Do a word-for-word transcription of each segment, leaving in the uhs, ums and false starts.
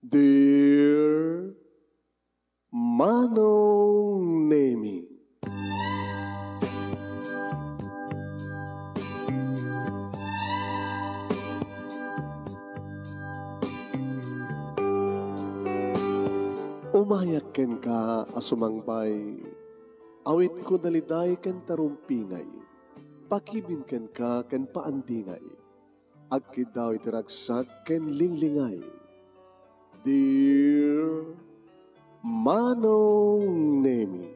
Dear Manong Nemi. Umayak kenka a sumangbay. Awitko daliday ken tarumpingay. Pakibin kenka ken paandingay. Agkiddaw iti ragsak ken linglingay. Dear Manong Nemi,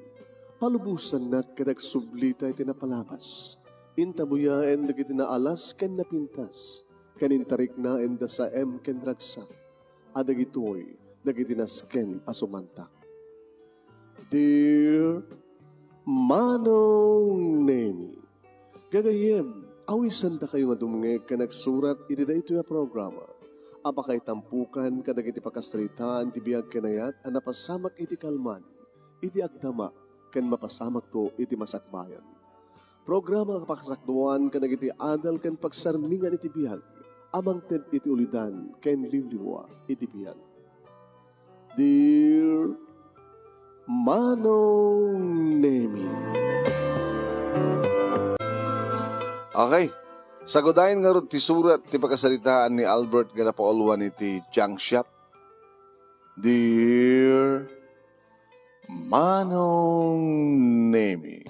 palubosannak ket agsublita iti napalabas. Intabuyaen dagiti naalas ken napintas, ken intariknaen da saem ken ragsak, a dagitoy dagiti nasken a sumantak. Dear Manong Nemi, gagayyem, awisandakayo nga dumngeg ken agsurat iti daytoy a programa a pakaitampokan kadagiti pakasaritaan ti biag ken ayat a napasamak iti kalman, iti agdama, ken mapasamakto iti masakbayan. Programa nga pakasakduan kadagiti adal ken pagsarmingan iti biag a mangted iti ulidan ken liwliwa iti biag. Dear Manong Nemi. Okay. Sagudayen ngarud ti surat ti pakasaritaan ni Albert nga napauluan iti junk shop. Dear Manong Nemi.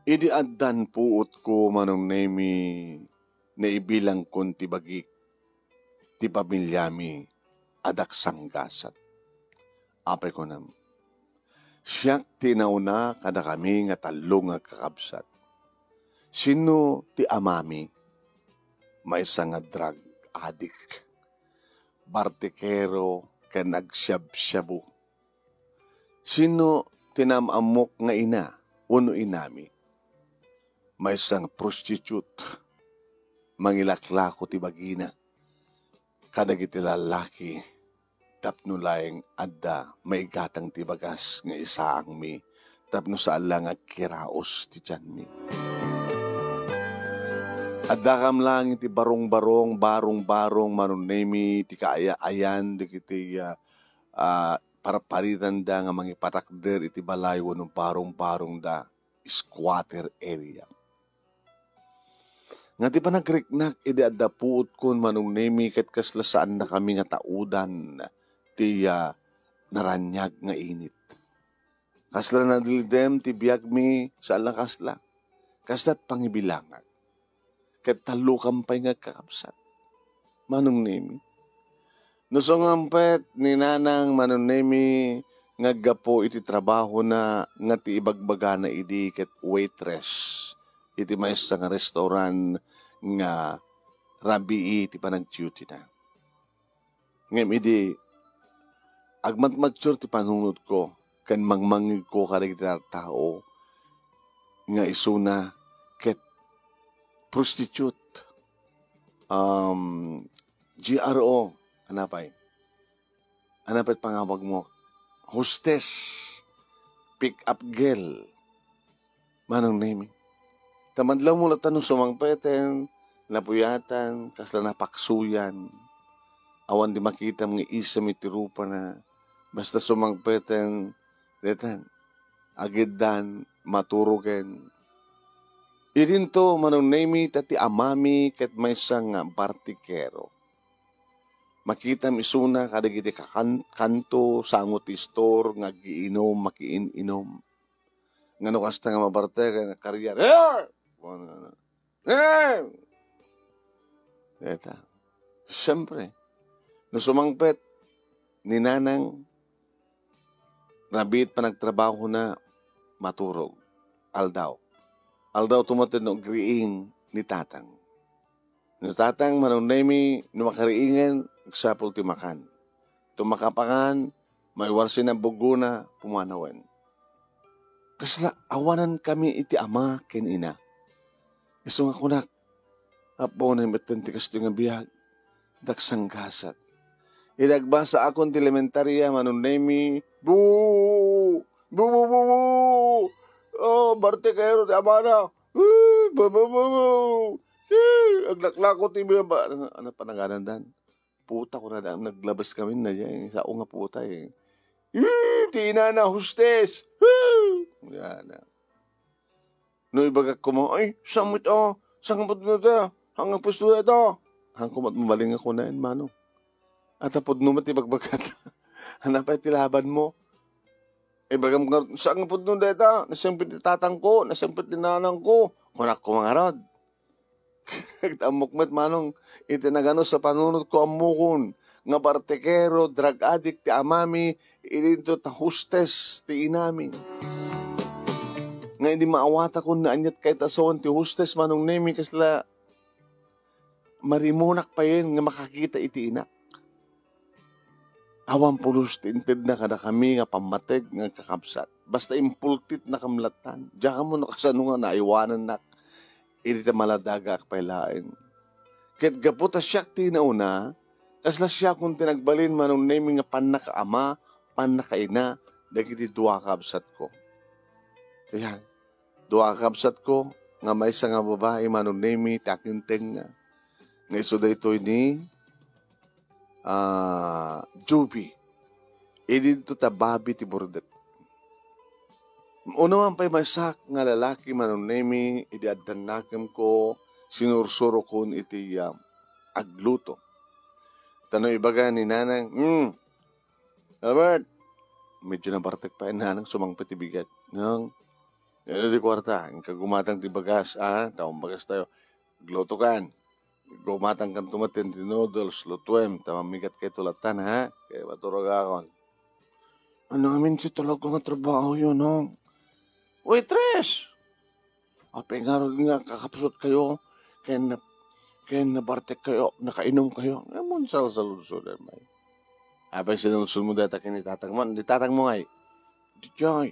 Idi addan puotko, Manong Nemi, naibilangkon ti bagik, ti pamiliami, a daksanggasat. Apay, kunam, siak ti nauna kadakami nga tallo nga agkakabsat. Sinno ti amami? Maysa nga drug addict, bartikero, ken agsiabsiabo. Sinno ti naam-ammok nga ina wenno inami? Maysa nga prostitute, mangilaklako ti bagina kadagiti lallaki tapno laeng adda maigatang ti bagas nga isaangmi tapno saan la nga agkiraos ti tianmi. Addakam laeng iti barong-barong, barong-barong, Manong Nemi, ti kaaya-ayan dagiti, ah, ah, parparitanda nga mangipatakder iti balay wenno barong-barongda, squatter area. Nga ti panagriknak idi adda puotkon, Manong Nemi, ket kasla saannakami nga taudan ti, ah, naraniag nga init. Kasla nadildem ti biagmi, saan la kasla. Kasla ti pangibilangak. Ket tallokam pay nga agkakabsat, Manong Nemi. No sumangpet ni Nanang, Manong Nemi, nga aggapu iti trabahona nga ti ibagbagana idi ket waitress iti maysa nga restaurant nga rabii ti panagduty-na. Ngem idi agmatmadsor ti panunotko ken mangmangngegko kadagiti tattao nga isuna ket prostitute, um, G R O, anapay? Anapay pangawagmo? Hostess, pick-up girl. Manong Nemi. Ta madlawmo latta no sumangpeten, napuyatan, kasla napaksuyan. Awan di makitam nga isem iti rupana. Basta sumangpeten, detan, agiddan, maturogen. Idinto, Manong Nemi, ta ti amami ket maysa nga bartikero. Makitam isuna kadagiti kakan-, kanto, sango ti store nga agiinom, makiin-inom. Nga no kasta nga mabartek, nga karrier, "Eh!" Eh! Deta. Siyempre, no sumangpet ni Nanang, rabiit panagtrabahona, maturog. Aldaw. Aldaw tumaten no agriing ni Tatang. No Tatang, Manong Nemi, no makariingen, agsapul ti makan. To makapangan, maiwarsin a buggona, pumanawen. Kasla, awanankami iti ama ken ina. Isu nga kunak, "Apo, nametten ti kastoy nga biag, daksanggasat." Idi agbasaakon ti elementaria, Manong Nemi, "Bu! Bu, bu, bu, bu!" Oh, bartekero ti amana. Woo! Bu, bu, bu, bu! Woo! Aglaklako ti baba. Ano, ano pa naganan dan? Puta, kunada, naglabas kami na dyan. Sao nga puta eh. Woo! Ti inana, hostes! Woo! Yan na. No ibagak koma, "Ay, saan met a? Saan nga pudno da? Hanggang pwesto da ito?" Hangko met mabaling nga kunaen, Manong. At pudno met ti bagbagat. Hanapay ti laban mo. Ibagam nga, "Saan nga pudno da ito? Nasingpet ti tatangko, nasingpet ti nanangko." Kunak koma ngarud. Ammok met, Manong, iti naganus a panunotko, ammokon nga bartekero, drug addict ti amami, idinto ta hostes ti inami. Nga idi maawatakon no aniat kayat a sawen ti hostes, Manong Nemi, kasla marimunak payen nga makakita iti inak. Awan pulos ti intedna kadakami nga pammateg nga agkakabsat. Basta impultitnakam lattan. Diakon ammo no kasano nga naaywanannak idi ta maladagaak pay laeng. Ket gapu ta siak ti inauna, kasla siakon ti nagbalin, Manong Nemi, nga pannakaama, pannakaina dagiti dua a kabsatko. Ayan. Dua a kabsatko nga maysa nga babai, Manong Nemi, ti akintengna. Nga isu daytoy ni, ah, Juby. Idinto ta babi ti burdek. Unaman pay maysak nga lalaki, Manong Nemi, idi addan nakemko, sinursurokon iti, ah, agluto. Ta no ibaga ni nanang, "Hmm, Albert," medyo nabartek pay ni nanang sumangpet ti bigat. Nang, "Ano ti kuarta? Inka gumatang ti bagas, ah, ta umbagas tayo. Aglutokan. Gumatang kanto met ti noodles, lutuem, ta mamigat kayto lattan, ha? Kay maturog akon." "Ano amin ti tulog nga trabaho yun, no?" "Waitress!" "Apay ngarud nga kakapsut kayo, ken na-, ken nabartek kayo, nakainom kayo?" Ammon salsaludsod, may. Apay sinulsol mo dayta ken ni tatang mo? Ni tatang mo ngay? Diay,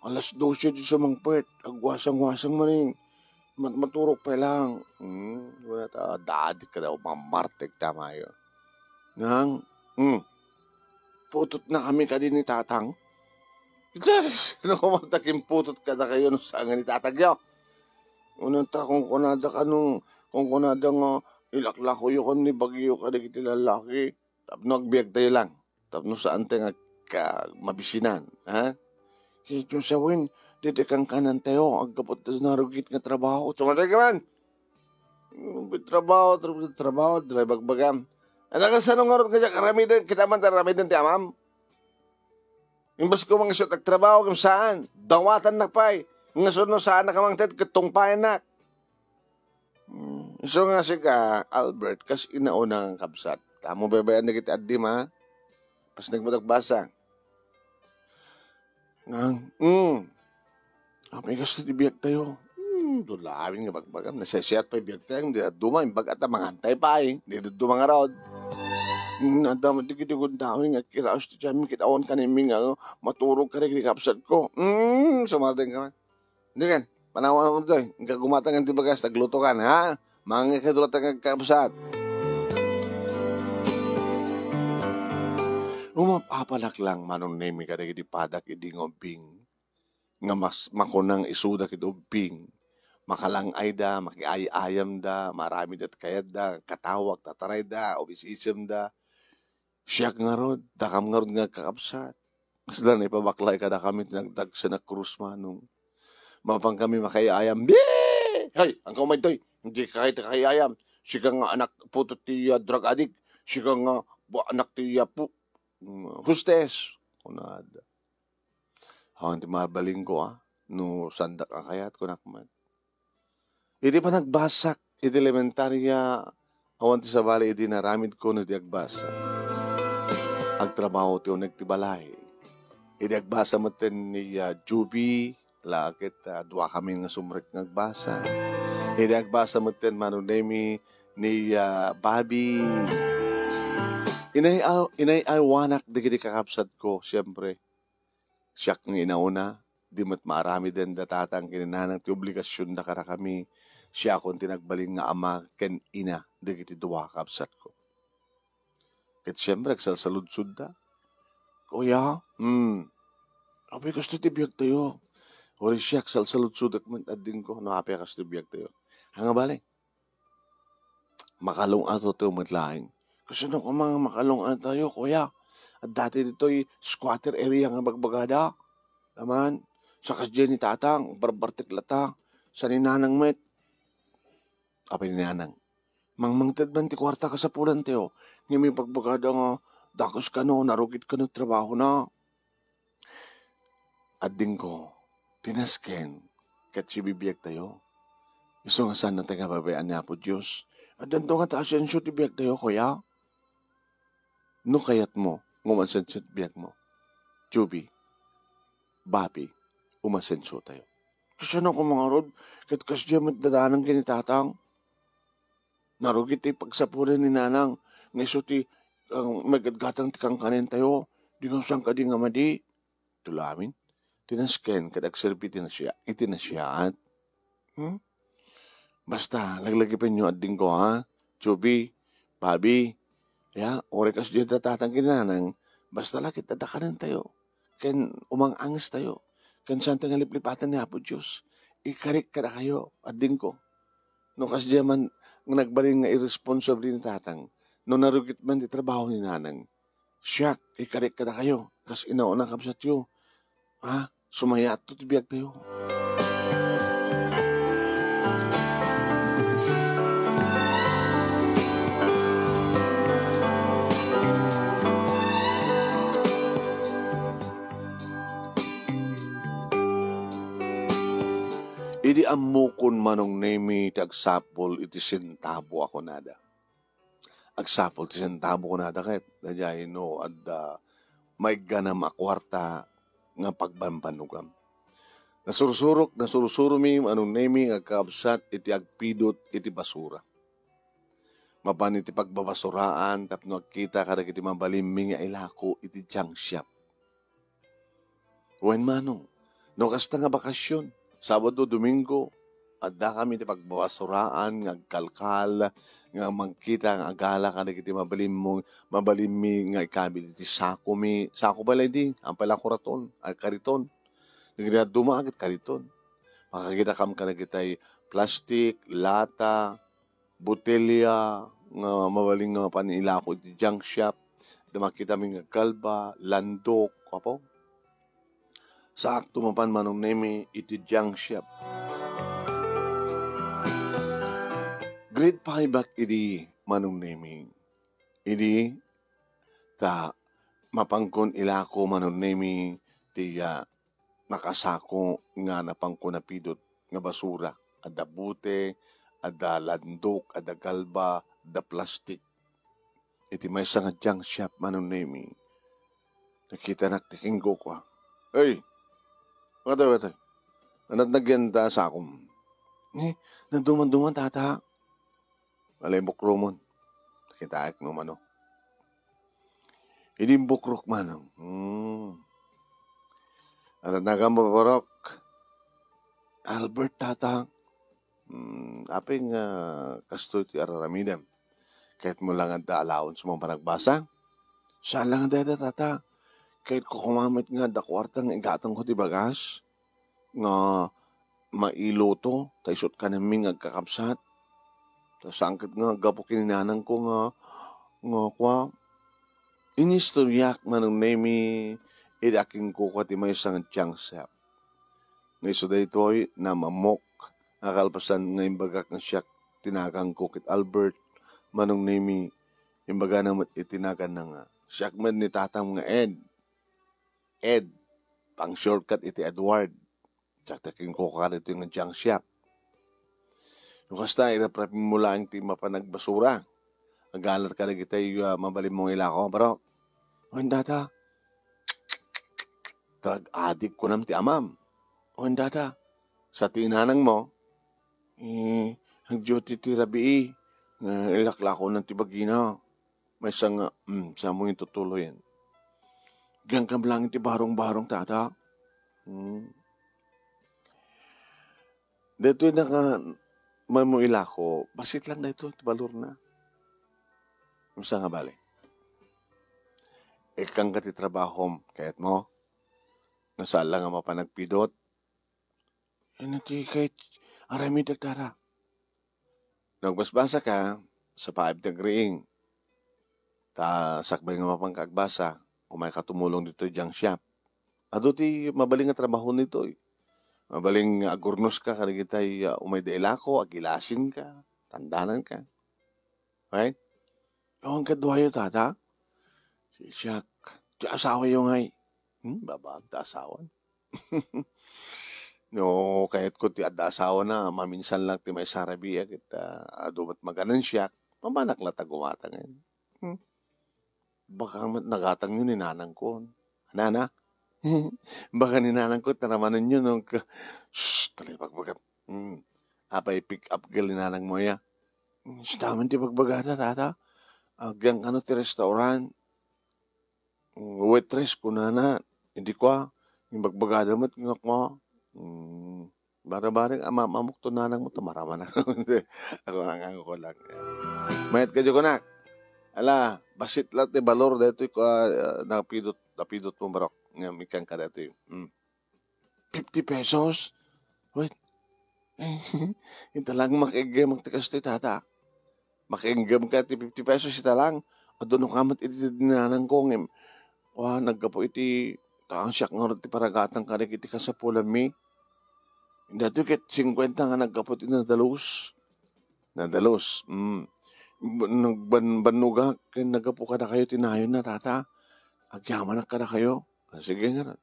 alas dose ti sumangpet, agwasang-wasang manin. Mat-, maturog pay lang. Hmm, wala ta, dadi ka daw, mamartek tamayo. Nang, hmm, putotna kami kadi ni tatang? Yes, no, kumanta kimputot kadakayo no saan nga ni tatagyo. Unanta, kunkunada kano, kunkunada nga ilaklakoyo ken ni bagyo kadagiti lalaki. Tapno agbiag tayo lang. Tapno saan tayo nga ka-, mabisinan, ha? Kaya yung sawen, dede kankanan tayo, agkapot tayo narugit nga trabaho. Sumaday ka man! Trabaho, tra-, trabaho, dira bagbagam. Ano ka, sano nga rot nga dyan, karamidan, kita man, karamidan ti amam? Imbes ko mga siyot agtrabaho, kung saan? Dawatan na pa'y. Nga suno saan na kamang tet, katungpayan na. Hmm, isu nga sika, Albert, kas inauna nga kabsat. Tamo babayan dagiti addim, ha? Pas nagmadagbasa. Ngang, hmm. Apay kasto ti biag tayo? Hmm, dulawen nga bagbagam. Nasaysayaat pay biag tayo. Di duma, imbag at mangantay pay. Di duma nga raod. Hmm, adda mo di kiti kundawi nga kiraos ti tiyan mi kit awan kanimi nga, ano, maturog ka rin kabsat ko. Hmm, sumarden ka man. Hindi kan, panawan mo doy. Inka gumatang ti bagas, nagluto kan, ha? Mangngeg ka dula ta nga kabsat. Umapapalak lang Manong Nemi kadagiti padak idi nga ubbing. Nga mas makunang isuda ket ubbing. Makalang-ayda, makiay-ayamda, maramid at kayatda, katawag, tatarayda, ubis-isemda. Siak ngarud, dakam ngarud nga agkakabsat. Sila naipabaklay kadakami ti nagdagsen a krus, Manong. Mapan kami makaiayam. Bi! Hay, angka umaytoy. Hindi ka kayo kaiayam. Sika nga anak puto ti, ah, drug addict. Sika nga bu-, anak ti, ah, pu-, mm, hostes. Kunada. Awan ti mabalin ko, ah. No sandak a kayat, kunak man. Iti panagbasak iti elementarya, awan ti sabali idi naramid ko no di agbasa. Agtrabaho ti uneg ti balay. Idi agbasa metten ni, ah, Juby, la ket, ah, dua kami nga sumrek nga agbasa. Idi agbasa metten Manong Nemi ni, ah, Bobby. Inay-, inay-aywanak dagiti kakabsat ko, siempre. Siak nga inauna, di met maaramiden da tatang ken nanang ti obligasionda kadakami. Siakon ti nagbalin nga ama ken ina dagiti dua a kabsatko. Ket siempre, agsalsaludsodda. "Kuya, hmm, apay kastoy ti biagtayo? Uray siak, salsaludsodek met, addingko, no apay a kastoy biagtayo. Ania nga bale? Makalung-ato tayo met laeng. Kasano koma nga makalung-atayo, kuya? Adda ti ditoy squatter area nga bagbagada. Aman, sa kasdiay ni tatang, barbartek latta. Sa ni nanang met. Apay ni nanang? Mangmangted man ti kuarta kasapulan tayo. Ngem ibagbagada nga, dakes kano, narugit kano trabahona. Addingko, tinasken, ket sibibiagtayo. Isu nga saan nga baybay-an ni Apo Dios. Addanto nga ta asenso ti biagtayo, kuya. No kayatmo nga umasenso ti biagmo, Juby, Bobby, umasenso tayo. Kasano koma ngarud, ket kasdiay met dadanang ken ni tatang? Narugit ti pagsapulan ni nanang, nga isu ti, ah, magadgatang ti kankanen tayo. Di nga saan kadi nga madi? Tulamin, tinasken ket agserbi iti nasia-, iti nasiaat. Hmm? Basta, laglagipenyo addingko, ha? Juby, Bobby, ya, uray kasdiay da tatang ken ni nanang, basta la ket adda kanentayo, ken umang-anges tayo, ken saantayo nga liplipatan ni Apo Dios. Ikarik kadakayo, addingko. No kasdiay man nga nagbalin nga irresponsable ni tatang, no narugit man ti trabaho ni nanang, siak, ikarik kadakayo, kas inauna, kabsatyo. Ha? Sumayaatto ti biagtayo. Idi ammokon, Manong Nemi, ti agsapul iti sentabo a kunada. Agsapul ti sentabo kunada ket, daydiay no adda maigganam a kuarta nga pagbanbannogam. Nasursurok, nasursuromi, Manong Nemi, nga agkakabsat iti agpidot iti basura. Mapan iti pagbabasuraan tapno agkita kadagiti mabalinmi nga ilako iti junk shop. Wen, Manong, no kasta nga bakasyon, Sabado, Domingo, addakami iti pagbabasuraan nga agkalkal, nga mangkita nga agala kadagiti mabalinmo, mabalinmi nga ikabil iti sakomi, sako pay la idi, ampay la kuraton, agkariton. Dagiti dadduma ket kariton. Makakitakam kadagiti plastik, lata, botelya nga mabalin nga mapan ilako iti junk shop. Adda makitami nga galba, landok, apo. Saakto mapan, Manong Nemi, iti junk shop. Grade five ak idi, Manong Nemi. Idi, ta mapankon ilako, Manong Nemi, ti, ah, nakasako nga napankon a pidot nga basura. Adda bote, adda landok, adda galba, adda plastik. Iti maysa nga junk shop, Manong Nemi, nakitanak ti king kukua. "Hey! Atoy, atoy. Anat nagyan ta sakom?" "Eh, naduman-duman, tata." "Ala, ibukromon. Nakitaek no mano." Idi imbukrok, Manong. Hmm. Ano, nagan mo, barok? "Albert, tata." Hmm, apay nga kastoy ti araramidem? Kayatmo la nga adda allowance mo panagbasa? Saan la nga dayta, tata. Kayatko koma met nga adda kuarta nga igatangko ti bagas nga mailuto, ta isut' kanenmi nga agkakabsat. Ta saan ket nga gapu ken ni nanangko nga, nga kua, inistoryak, Manong Nemi, idi akinkukua ti maysa nga junk shop. Nga isu daytoy, naam-ammok, nga kalpasan nga imbagak nga siak ti naganko ket Albert, Manong Nemi, imbagana met iti naganna nga siak met ni tatam nga Ed. Ed, pang-shortcut iti Edward. Siak ti akinkukua ditoy nga junk shop. No kasta, iraprapim mo laeng ti mapan agbasura. Agalat kadagitay, ah, mabalin mo nga ilako, bro. Wen, tata. Drug addict kunam ti amam. Wen, tata. Sa ti nanang mo, eh, nag-duty ti rabii. Eh, ilaklako na ti bagina. Maysa nga, mm, sa mo itutuloyen. Gangkam lang iti barong-barong, tata. Hmm. Daytoy naka-, man mo ilako, bassit lang daytoy ti balorna. Maysa nga bale. Ikkanka ti trabahom, kayat mo? Nga saan lang nga mapan agpidot? Ania ti kayat aramidek, tata? No agbasbasaka, sa five ti agriing. Ta sakbay nga mapanka agbasa, umayka tumulong ditoy junk shop. Adu ti mabalin nga trabaho ditoy. Mabalin nga agurnoska kadagitay, ah, umayda ilako, agilasinka, tandananka. Right? Awan kaduayo, tata? Siak, ti asawayo ngay. Hmm, babaag ta asawan. No, kayatko ti adda asawana, maminsan lang ti maisarabiak, ket, ah, adu met maganansiak, mamanak la ta gumatang. Hmm. Baka met nagatangyo ni nanangko. Nana? Baka ni nanangko, taramanenyo, no? Ka-, shh, talay pagbagam. Hmm. Apay pick up girl ni nanangmo, ya? Hmm, sitamen ti bagbagada, tata. Agyang kano ti restaurant. Hmm, waitress, kunana. Idi kua, imbagbagada met nga kua. Hmm. Barbareng, ama-, amamok to nanangmo, ta maramanak. Ako, ang, ang ko lang. Mayat ka, kunak. Ala, basit lang ti balor, daytoy ko, ah, napidot, napidot mo, barok. Nga, mikan ka daytoy. Hmm. Fifty pesos? Wait. Ita lang makiaggem ti kastoy, tata. Makiaggem ka ti fifty pesos ita lang. Adu no kamet iti dinanang ko, ngem, wa, naggapu iti, ta siak ngarud ti paragatang kadagiti kasapulanmi. Daytoy ket singkuenta nga naggapu ti nadalus. Nadalus, mm. Ban-, nagban-, bannogak ken naggapu kadakayo ti nayonna, tata. Agyamanak kadakayo. Ah, sige ngarud.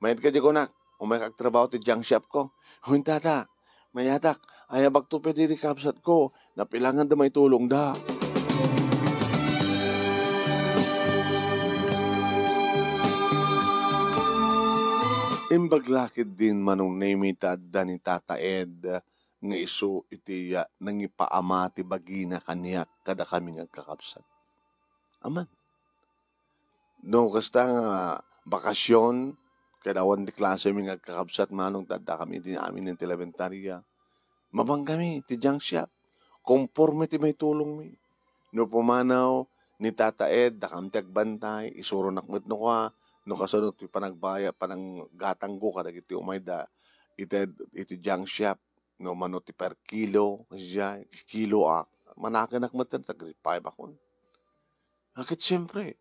Mayat ka di kunak, umayka agtrabaho ti junk shop ko. Wen, tata, mayatak, ayabakto pay diri kabsatko, napilangan da maitulongda. Imbag la ketdin Manong Nemi ta adda ni Tata Ed nga isu iti, ah, nangipaama ti bagina kaniak kadakami nga agkakabsat. Aman. No, kasta nga bakasyon, ket awan ti klasemi nga agkakabsat, manong ta addakami iti amin ti elementarya. Mabangkami ti junk shop. Konforme ti maitulongmi. No pumanaw ni Tata Ed, dakam ti agbantay, isuronak met no kua, no kasano ti panagbaya-, pananggatangko kadagiti umayda iti, iti junk shop, no mano ti per kilo, siya, kilo ak, manakenak met ta three five akon. Ket siempre,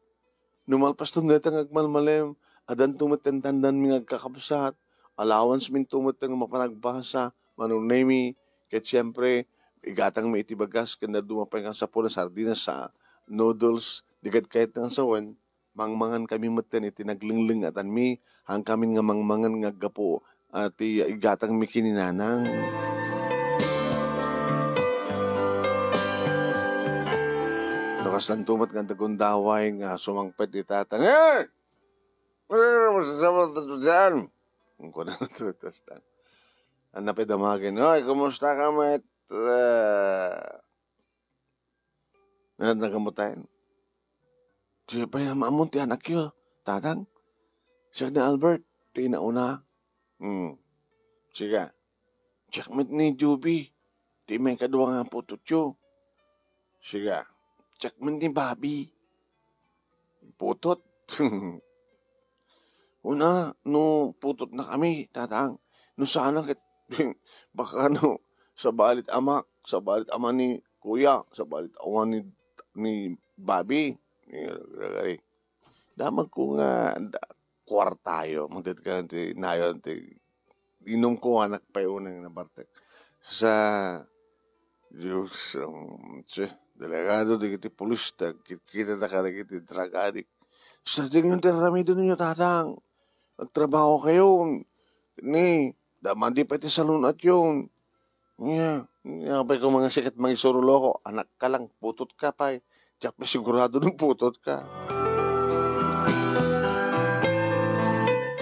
no malpasten dayta nga agmalmalem, addanto met ti tandanmi nga agkakabsat, allowance minto met nga mapanagbasa, Manong Nemi, ket siempre, igatangmi iti bagas, ken dadduma pay nga sapul a sardinas, sa noodles, di ket kayat nga sawen, mangmangan kami metten iti naglengleng a tanmi, haan kami nga mangmangan nga aggapu, ah, ti igatangmi ken ni nanang. No, kasanto met nga dagundaway nga sumangpet ti tatang, "Eh! Ano mo sa sabat na to dyan?" Ang kunan na to, tas tang-, ang napidamagan, "Oy, kumusta ka met?" Eh, Nga nagamutan. Di pay maammo ti anakyo, tatang. Siak ni Albert, ti nauna. Hmm. Siga. Siak met ni Juby, ti maikadua nga putotyo. Siga. Siak met ni Bobby. Putot? Una, no putotnakami, tatang, no saan ket, baka no, sabalit amak, sabalit ama ni kuya, sabalit awan ni, ni Bobby. Ni, damagko nga, da-, kuartayo, magdadka ti nayon ti inumko anak pay unay nga nabartek. Sa Dios, um, tse, delegado dagiti pulis, ta kitkita da kadagiti drug addict. Sa diyon ti aramidennyo, tatang. Agtrabaho kayo. Ni, damadi pay ti salun-atyo. Nia, nia pay ko mga sikat mangisuro loko. Anak ka lang, putot ka pay. Diak pay sigurado no putot ka.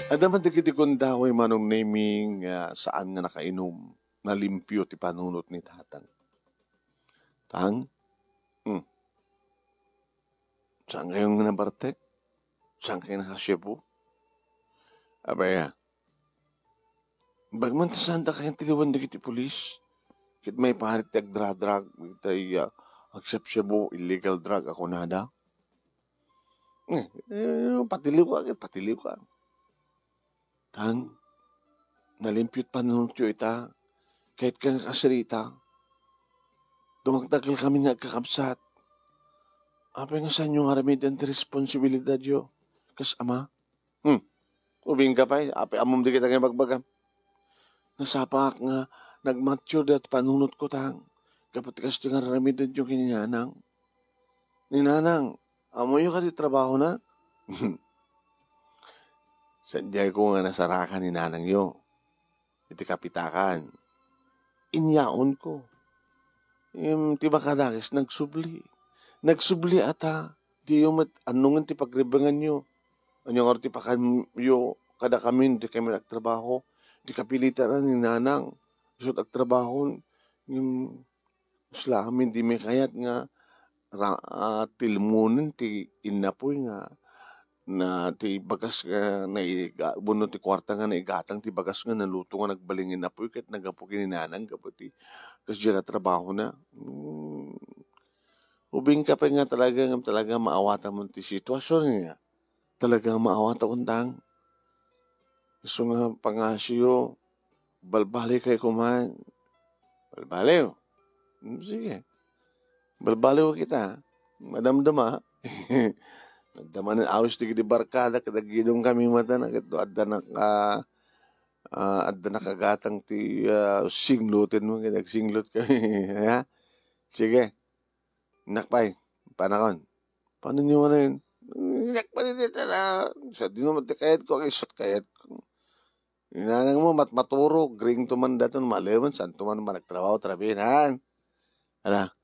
Adda man dagiti gundaway, Manong Neming, nga saan nga nakainom, nalimpio ti panunot ni tatang. Tang? Hmm. Saan kayo nga nabartek? Saan kayo nakasyabo? Abaya, bagman ta saan ta kayo tiliwan dagiti pulis? Ket maiparit ti agdradrag, tay, ah, agsapsyabo, illegal drug, a kunada. Eh, eh, patiliw ka, patiliw ka. Tang, nalimpio ti pannunotyo ita, ket ken kasirita, dumagdaggelkami nga agkakabsat. Apay nga saanyo nga aramiden ti responsibilidadyo kas ama? Hmm. Ubingka pay, apay ammom dagita nga ibagbagam. Nasapaak nga nagmature dayta panunotko, tang. Gapu ti kastoy nga ar-aramidenyo ken ni Nanang. Ni Nanang, ammoyo kadi trabahona? Sadiayko nga nasarakan ni Nanangyo iti kapitakan. Inyaonko. Ngem ti makadakes, nagsubli. Nagsubli ata. Diyo met annongen ti pagribenganyo. Ania ngarud ti pakanyo kadakami no dikami agtrabaho? Di kapilitan ni Nanang. Isu ti agtrabaho. Ngem, Isla amin dimi kayat nga ra-, ah, tilmonen ti innapoy nga na ti bagas nga naiga-, wenno ti kuarta nga naigatang ti bagas nga naluto nga nagbalin nga innapoy ket naggapu ken ni Nanang gapu ti kasdiay a trabahona. Hmm. Ubingka pay nga talaga ngem talaga maawatanmo ti sitwasion nga Talagang maawatak, Tang. Isu nga pangasiyo, balbaliwkayo koma. Balbaliw? Hmm, sige. Balbaliw kita. Madamdama. Nagdamanen awis dagiti barkada, ket agidongkami met, ket adda naka-, ah, adda nakagatang ti, ah, singlotenmo, ket agsinglot kami. Ha? Sige. Innak pay, panakon. Paano nyo ano yun? Innak pay, di na, sa di naman ti kayat ko, kay sut kayat ko. Inanang mo, mat-, maturo, gring to man daton, malemen, saan to man managtrabaho, trabihan. Ala,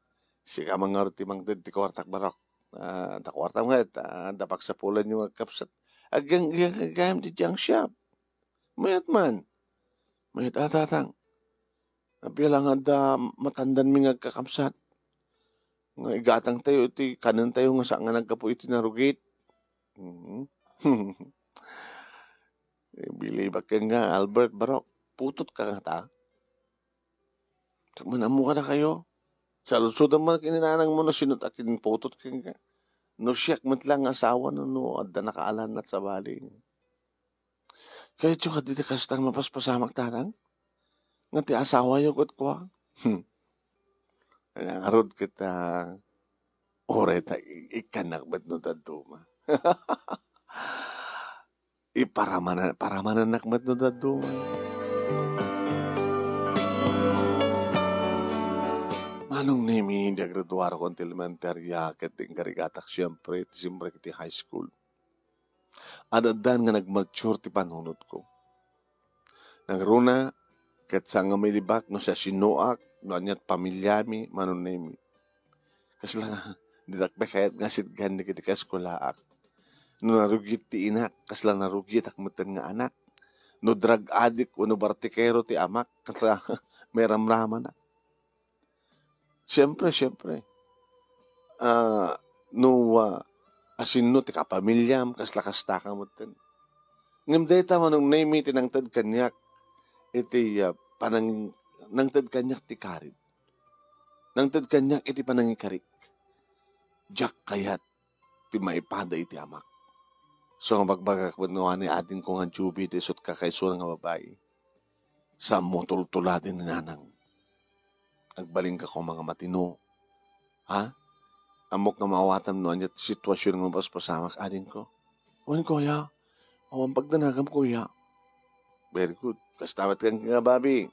sika man nga ti mangted ti kuartak barok. Ah, da kuartam nga, ah, da pagsapulan yung agkapsat. Agyang, agyang, agyang, di junk shop. Mayat man. Mayat atatang. Apay la nga adda matandanmi nga agkakabsat. Nga igatangtayo iti kanentayo nga sa nga naggapu iti narugit. Mhm. Bilibak ken nga, Albert, barok, putot ka ngata? Ket man ammo kadakayo. Saludsodam man ken ni nanang mo no sino ti akinputot kenka. No siak met la nga asawa no, no adda nakaalanat sabali. Kayatyo kadi ti kasta nga mapaspasamak, Tatang? Nga ti asawayo ket kua? Hmm. Ngarud ket, ah, uray ta i-, ikkannak met no dadduma. Iparamanan-, paramanannak met no dadduma. Manong Nemi, di agraduarok ti elementaria ket inkarigatak siempre, ti siempre iti high school. Ad-addan nga nagmature ti panunotko. Nangruna, ket saan nga mailibak no siasinoak, no ania ti pamiliami, Manong Nemi. Kasla nga, ditak pay kayat nga sitgan dagiti kaeskulaak. No narugit ti inak, kasla narugitak metten nga anak. No drug addict wenno bartikero ti amak, kasla mairamramanak. Siempre, siempre. Ah, no, ah, asinno ti kapamiliam, kasla kasta ka metten. Ngem dayta Manong Nemi ti nangted kaniak iti, ah, panang-, nangted kaniak ti karit. Nangted kaniak iti panangikarik. Diak kayat ti maipada iti amak. So, nga bagbagak met no ani adingko nga Juby ti isut kakaisuna nga babai. Saanmo tultuladen ni nanang. Agbalinka koma nga matino. Ha? Ammok nga maawatam no ania ti situasion nga mapaspasamak, adingko. Wen, kuya. Awan pagdanagam, kuya. Very good. Kasta met kenka, Bobby.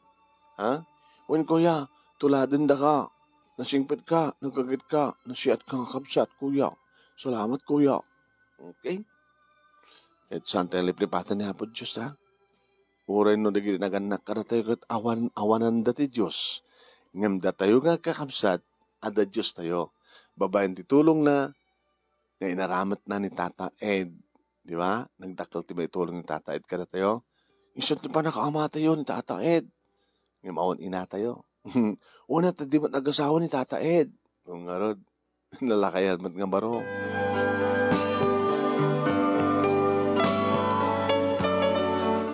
Ha? Wen, kuya, tuladendaka. Nasingpetka, nagkagetka, nasiatka nga kabsat, kuya. Salamat, kuya. Okay? Ket saan tayo liplipatan ni Apo Dios, ha? Uray no dagiti nagannak kadatayo ket awan, awananda ti Dios. Ngem datayo nga agkakabsat, adda Dios tayo. Babaen ti tulongna, nga inaramidna ni Tata Ed, di ba? Nagdakkel ti maitulong ni Tata Ed kadatayo. Isu ti pannakaamatayo ni Tata Ed. Ngem awan inatayo. Una ta di met agasawa ni Tata Ed. Ngarud, nalakayan met nga baro.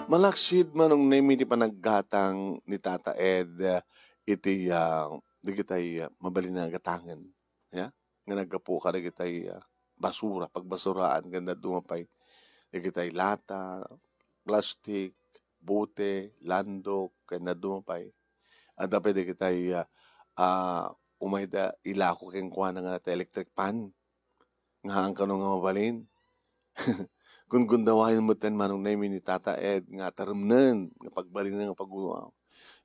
Malaksid, Manong Nemi, ti panaggatang ni Tata Ed, eh, iti, ah, dagitay, ah, mabalin a gatangen. Ya? Nga naggapu kadagitay, ah, basura, pagbasuraan, ken dadduma pay dagitay lata, plastik, bote, landok, ken dadduma pay. Adda pay dagitay, ah, ah, umayda ilako kenkuana nga ti electric fan. Nga haan kano nga mabalin. Gungundawayen metten Manong Nemy ni Tata Ed nga taremnen nga pagbalinen nga pag-unaw.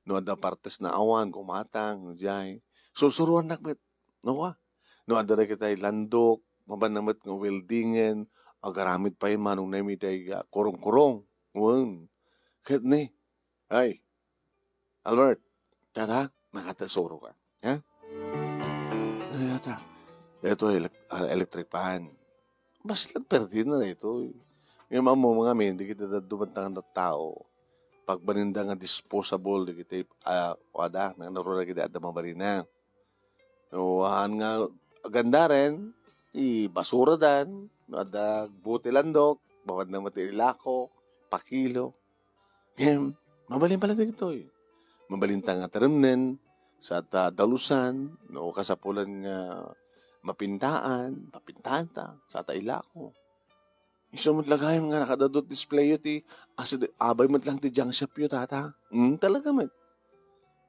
No adda partes nga awan, gumatang, no diay. Sursuroannak met. No, ah. No adda dagitay landok, mabanna met nga weldingen, agaramid pay Manong Nemy diay, ah, kurong-kurong. Wen. Ket ni, ay, Albert, tara, makatasurok ka. Ha? Ay, ata. Ito, elek-, ah, electric fan. Basta lang perdida na ito. Ngayon, mo, mga men, di kita dumantangan na tao. Pagbalinda nga disposable, di kita, ah, wada, nang narura kita adda mabalina. No, haan nga agandaren, ti basura dan, no adda bote landok, mabanna met ti ilako, pakilo. Ngem, mabalin pala dagitoy. Mabalinta nga taremnen, sa ta dalusan, no kasapulan nga mapintaan, mapintaanta, sa ta ilako. Isu met la gayam nga nakadadut display yo ti, asid, abay met lang ti junk shop yo, tata. Hmm, talaga met.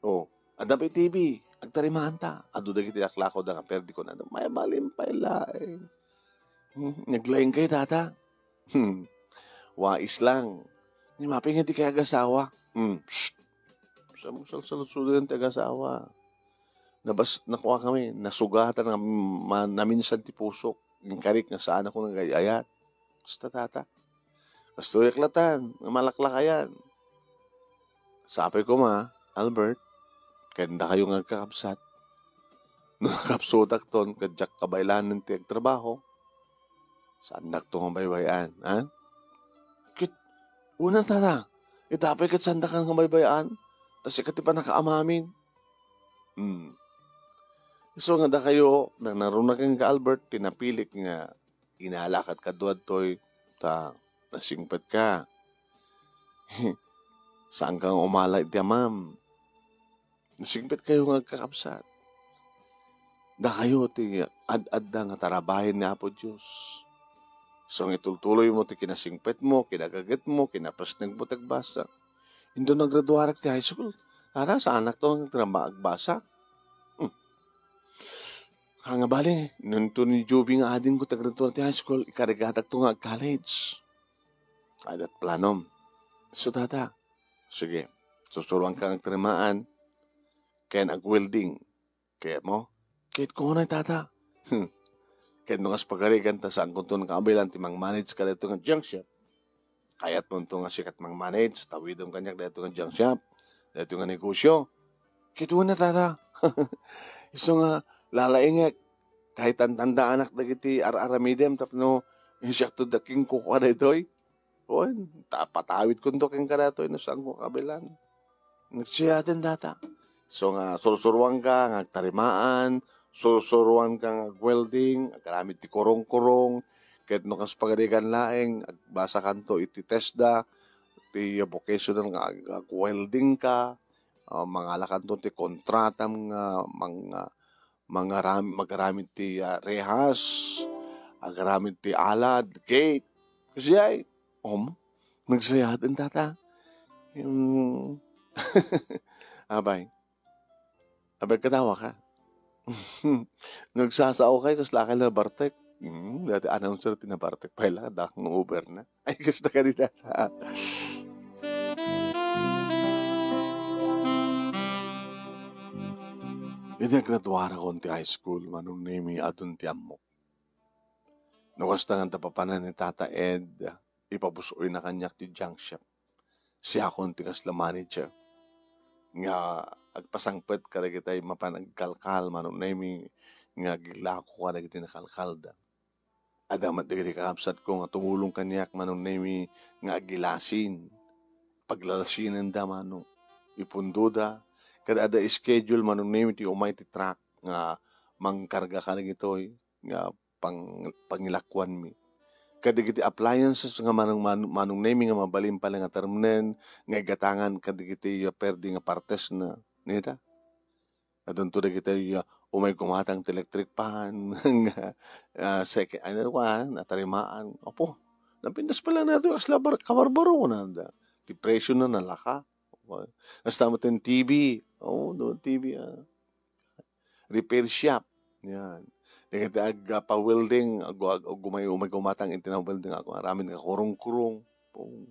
Oh, adda pay T V, agtarimaanta. Adu dagiti laklako da nga perdi ko na. Mabalin pay laeng. Hmm, naglaing kayo, tata? Hmm. Wais lang. Ni mapay nga di kay agasawa. Hmm. Psst. Sa mo salsaludsuden ti agasawa. Nabas-, nakuha kami, nasugatan nga ma-, naminsan ti pusok. Inkarik nga saan ako nagay-ayat. Basta, tata. Kastoy aklatan, nga malaklakayan. Sapay koma, Albert, ken dakayo nga agkakabsat. No nakapsutakton, ket diak kabaylanen ti agtrabaho, saandakto nga baybay-an, ha? Ket, una, tata, ita pay ket saandakan nga baybay-an, ta sika ti pannakaamamin. Hmm. Isu nga dakayo, nanaruna ken ka, Albert, ti napilik nga inala ket kaduadtoy, ta nasingpetka. Saanka nga umala iti amam. Nasingpetkayo nga agkakabsat. Dakayo ti ad-adda nga tarabayen ni Apo Dios. So, nga itultuloymo ti kinasingpetmo, kinagagetmo, kinapasnegmo ti agbasa. Inton naggraduarak ti high school, tara, saanakto nga agtraba-, agbasa. Hmm. Ha nga bale, nunto ni Joby nga adingko ti aggraduar ti high school, ikarigatakto nga ag-college. Adda planom. So, tata, sige, susuroanka nga agtarimaan ken ag-welding. Kayatmo? Kayatko unay, tata. Hmm. Ket no kas pagarigan ta saankonto nga abaylan ti mang-manage kadaytoy nga junk shop. Kayatmonto nga sika ti mang-manage, tawidem kaniak daytoy nga junk shop, daytoy nga negosyo. Kayatko unay, tata. Isu nga lalaingek, ta itantandaanak dagiti ar-aramidem tapno insiakto da kenkuana daytoy. Wen, ta patawidkonto kenka daytoy no saanko kabaylan. Nagsiaten data. So nga, sursuruanka nga agtarimaan, sursuruanka nga ag-welding, agaramid ti kurong-kurong, ket no kas pagarigan laeng, agbasakanto iti TESDA, ti vocational nga ag-, ag-welding ka, ah, mangalakanto ti kontratam nga mang-, ah, mangaram-, magaramid ti, ah, rehas, agaramid ti alad, gate. Kasi ay, om, nagsayaten tata. Hmm. Abay. Abay, katawa ka. Nagsasao kay, kasla kay nabartek. Hmm, dati announcer ti nabartek. Pay la, dakong over na. Ay, gusto ka di tata. Idi graduarakon ti high school, Manong Nemy, adun ti ammok. No kasta nga adda papanan ni Tata Ed, ipabus-oyna kaniak ti junk shop. Siakon ti kasla manager nga agpasangpet kadagitay mapan agkalkal, Manong Nemy, nga agilako kadagiti nakalkalda. Adda met dagiti kakabsatko nga tumulong kaniak, Manong Nemy, nga agilasin. Paglalasinenda, Manong. Ipundoda. Kada adda schedule, Manong Nemy, ti umay ti truck nga mangkarga kadagitoy nga pang-, pangilakuanmi. Kadagiti appliances nga Manong, Manong, Manong Nemy nga mabalin pay nga taremnen nga igatangan kadagiti perdi nga partesna. Neta? Adunto dagiti, ah, umay gumatang ti electric fan, nga, ah, sek-, ano ka, natarimaan. Apo, napintas pay la daytoy kasla bar-, kabarbaro, kunada. Presyo na nalaka. Kasta met ti T V. Oo, no, T V, ah. Repair shop. Yan. Dagiti ag-, ah, pa-welding, ag-, ag-, umay-, umay gumatang iti na-welding, ag-, aramid nga kurong-kurong. Pung.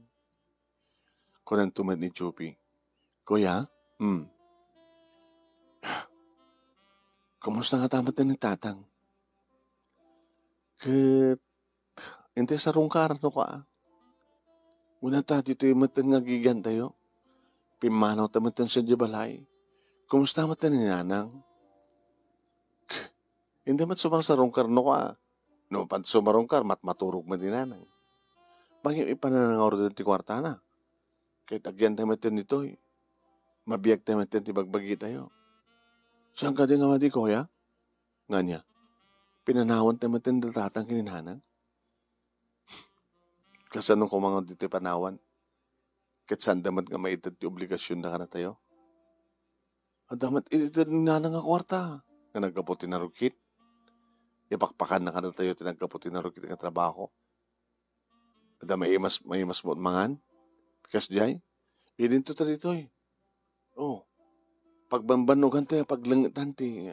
Kunanto met ni Joby, "Kuya, hmm, kumusta ngata met ni Tatang? Ket intay sarungkar no ka? Kunata, ditoy met nga agigiantayo. Pimmanawta met sadiay balay. Kumusta met ni Nanang?" Intay met sumarsarungkar no ka. No, pag sumarungkar, matmaturog met ni Nanang. Ngem ipananangaw ti kuartana. Ket agianta met ditoy. Mabiagta met ti bagbagitayo. Saan kadi nga madi, Kuya? Ngania, pinanawanta met da Tatang ken ni Nanang? Kasano koma nga ditoy panawan? Ket saanda met nga maited ti obligasionda kadatayo? Adda met ited ni Nanang nga kuarta nga naggapu ti narugit. Ipakpakanna kadatayo ti naggapu ti narugit nga trabaho. Adda maimas-, maimas met mangan? Kasdiay? Idinto ta ditoy. Oh, pagbanbannogan tayo, paglengetan ti,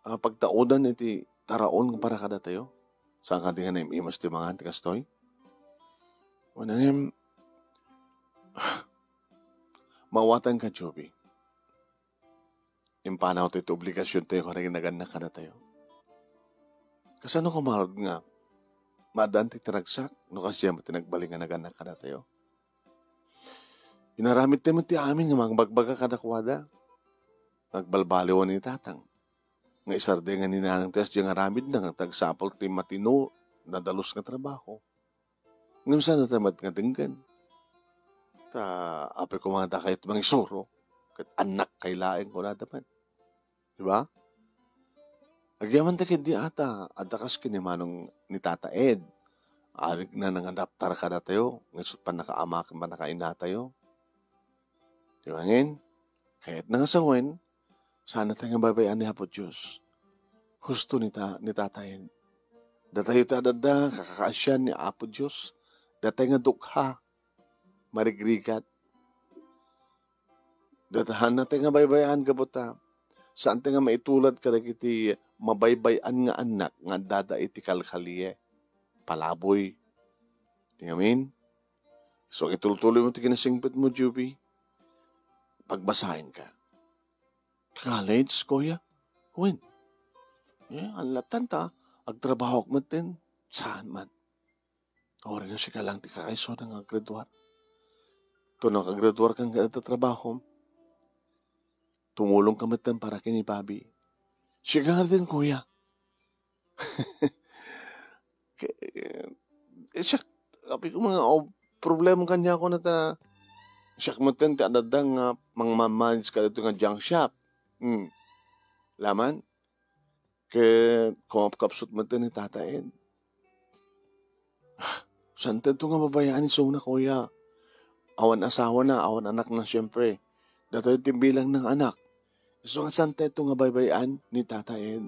ah, pagtaudan iti taraon para kadatayo. Saan kadi nga naim-imas ti mangan ti kastoy? Wen, ngem, mawatanka, Joby. Impanawtayo ti obligasiontayo nga nagin-, nagannak kadatayo. Kasano koma ngarud nga maaddaan ti ragsak no kasdiay met ti nagbalin nga nagannak kadatayo? Inaramidtayo met ti amin nga mangbagbaga kadakuada. Nagbalbaliwan ni Tatang nga isardeng ni Nanang ti kasdiay nga aramidna nga agsapul ti matino, nadalus nga trabaho. Ngem saanda met nga denggen. Ta apay koma dakayo ti mangisuro, ket annakkayo laeng, kunada met. Di ba? Agyamanta ketdi ata, adda kas ken ni Manong ni Tata Ed. Arigna nga nangadaptar kadatayo, nga isu ti pannakaama ken pannakainatayo. Di ba ngamin? Kayatna nga sawen, saannatayo nga baybay-an ni Apo Dios. Husto ni ta-, ni Tata Ed. Datayo ti adda, kakakaasian ni Apo Dios. Datayo nga dukha, marigrigat. Datayo, saannatayo nga baybay-an, gapu ta saantayo nga maitulad kadagiti mabaybay-an nga annak nga addada iti kalkalie, palaboy. Di ngamin? So, itultuloy mo ti kinasingpet mo, Juby. Pagbasaen ka. College, kuya? Wen? Eh, anlatan ta. Agtrabahok met din. Saan man? Uray no sika lang ti kakaisuda nga aggraduar. Tapno aggraduar ka nga adda trabahom, tumulong ka met din para ken ni Bobby. Sika nga din, kuya. Ke-, eh, siak, apay ko nga, oh, problema kaniak, kunana ta, siak met din ti adda nga mangmamanage kadagitoy nga junk shop. Hmm. Laman? Ket kumapkapsut met ni Tata Ed. Saantayo nga baybay-an isuna, kuya. Awan asawana, awan anakna, siempre. Datayo ti bilangna nga anak. Isu nga saantayo nga baybay-an ni Tata Ed.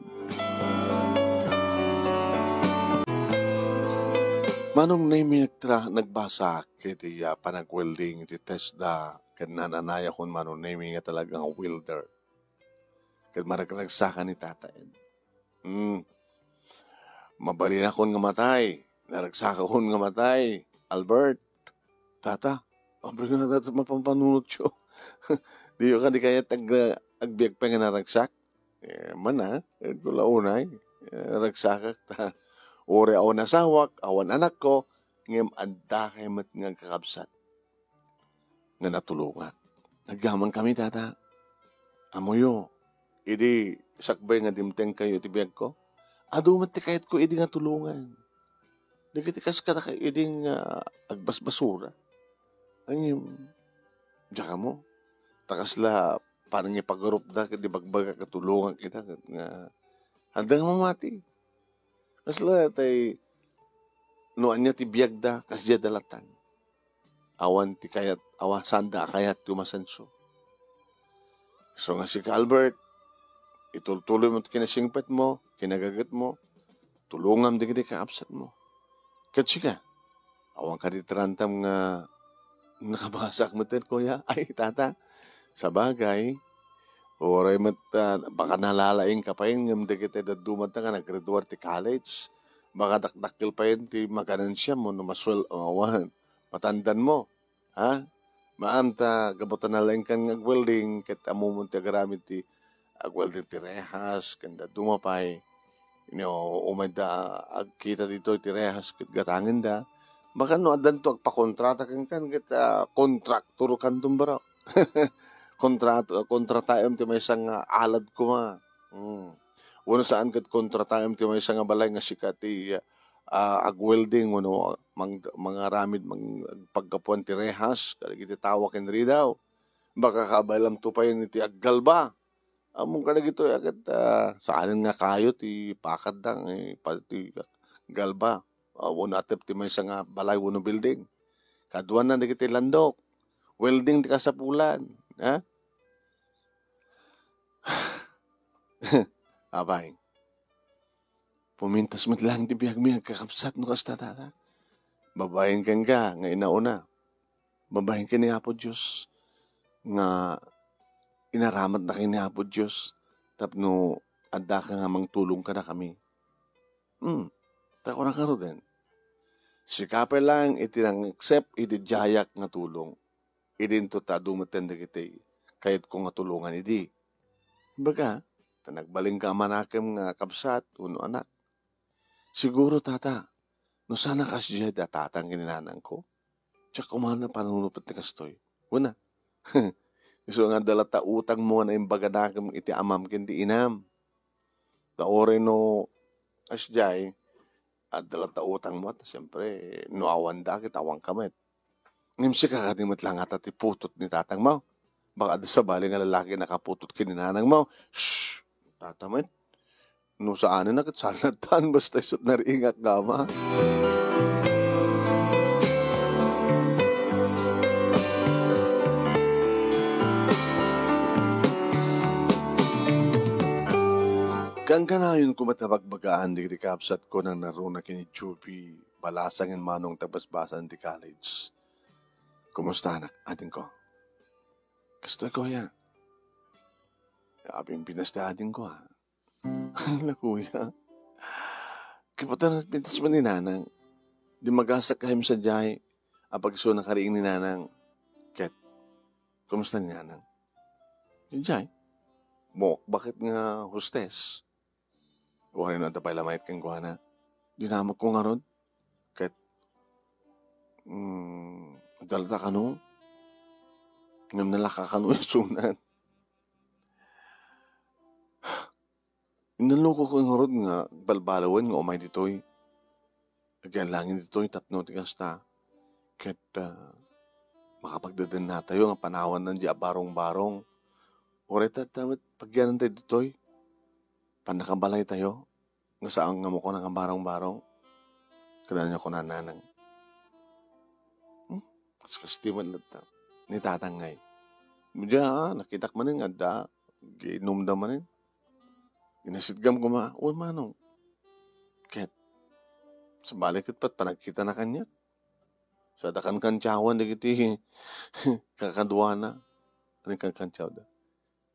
Manong Nemy, nagtra-, nagbasa iti, ah, panagwelding iti test da, ken nananaya kon Manong Nemy nga talaga nga welder. Ket maragragsakan ni Tata Ed. Hmm. Mabalinak nga matay. Naragsakak nga matay, Albert. Tata, apay nga dayta mapampanunotyo? Diyo kadi kayat ag-, agbiag pay nga naragsak? Eh, mana, eh, kula unay, eh, ragsakak ta. Uray awan asawak, awan anakko, ngem adda kay met nga agkakabsat nga natulongak. Agyamankami, Tata. Ammoyo, idi sakbay nga dimtengkayo iti biagko, adu met ti kayatko idi nga tulongan. Dagiti kas kadakayo idi nga agbasbasura. Ngem, diak ammo. Ta kasla panangipagarupda ket di bagbagak nga tulongak ita ket nga, adda nga mamati. Kasla tay no ania ti biagda, kasdiay da latta. Awan ti kayat, awan, saanda a kayat ti umasenso. So nga sika, Albert, itultuloy mo ti kinasingpet mo, kinagaget mo, tulongam dagiti kakabsat mo. Ket sika, awan kadi ti rantam nga Nakabasak met ten, kuya? Ay, tata, sabagay, uray met, ah, baka nalalaing ka pay ngem dagiti dadduma ta nga naggraduar ti college, baka dakdakkel pay ti maganansiam wenno maswel-, awan, matandanmo, ha? Maan ta gapu ta nalaingkan nga agwelding ket ammom ti agaramid ti agwelding ti rehas ken dadduma pay. Ino, umayda agkita ditoy ti rehas ket gatangenda. Baka no addanto agpakontrata kenka ket, ah, kontraktor kanton barok. Kontrato, kontrataem ti maysa nga alad koma. Hmm. Wenno saan ket kontrataem ti maysa nga balay nga sika ti, ah, agwelding wenno mang-, mangaramid mang-, paggapuan ti rehas kadagiti tawa ken ridaw. Baka kabaylamto pay iti aggalba. Ammom kadagitoy a ket, ah, saanen nga kayo ti pakadda, eh, pa-, ti galba, ah, wenno atep ti maysa nga balay wenno building. Kaduana dagiti landok, welding ti kasapulan, ha? Apay, pumintas met laeng ti biagmi, agkakabsat, no kasta, tata. Babaen kenka nga inauna. Babaen ken ni Apo Dios nga inaramatna ken ni Apo Dios tapno addaka nga mangtulong kadakami. Hmm, ta kuna ngaruden, sika pay laeng iti nang-accept iti diayak nga tulong. Idinto ta adu metten dagiti kayatko nga tulongan idi. Baga, ta nagbalinka a manakem nga kabsat wenno anak. Siguro, tata, no saan a kasdiay da tatang ken ni nanangko, diak koma panunot ti kastoy. Kuna, isu nga adda latta utangmo nga naimbaganakem iti amam ken ti inam. Ta uray no kasdiay, adda latta utangmo, ta siempre, no awanda ket awanka met. Ngem sika kadi met la ngata ti putot ni tatangmo? Baka adda sabali nga lalaki a nakaputot ken ni nanangmo. Shh! Tata met. No saanen a ket saan latta, basta isut' nariingak nga ama. Kankanayon ko met a bagbagaan dagiti kabsatko nga nangruna ken ni Chubby, Balasang, ken Manong ta basbasan ti college. Kumusta, anak, adingko? Kastoy, kuya. Apinpinas ti adingko, ha? Ala, kuya. Kipatan pintas man ni nanang. Di magasak kayo sadiay. Apag isu nakariing ni nanang. Ket, kumusta ni nanang? Sadiay. Mukbak ket nga hostes. Uray no adda pay la mayat kenkuana. Dinamagko ngarud. Ket, mm, adda latta kano. Ngem nalaka kano isu met. Inalokok ngarud nga balbaliwen nga umay ditoy. Agyallangin ditoy tapno ti kasta. Ket, ah, makapagdadannatayo nga panawanna diay a barong-barong. Uray ta, ta met pagyanantayo ditoy. Pannakabalaytayo. Nga saan nga mukuna nga barong-barong. Kada ania kuna ni nanang. Hmm? Kaskasti met latta. Ni tatang ngay. Diay, ah, nakitak manen nga adda. Ginumda manen. Inasitgam koma. Uy, manong. Ket, sabali ket panagkitana kaniak. Sada kankantiawan dagiti kakaduana. Ano kankantiawda?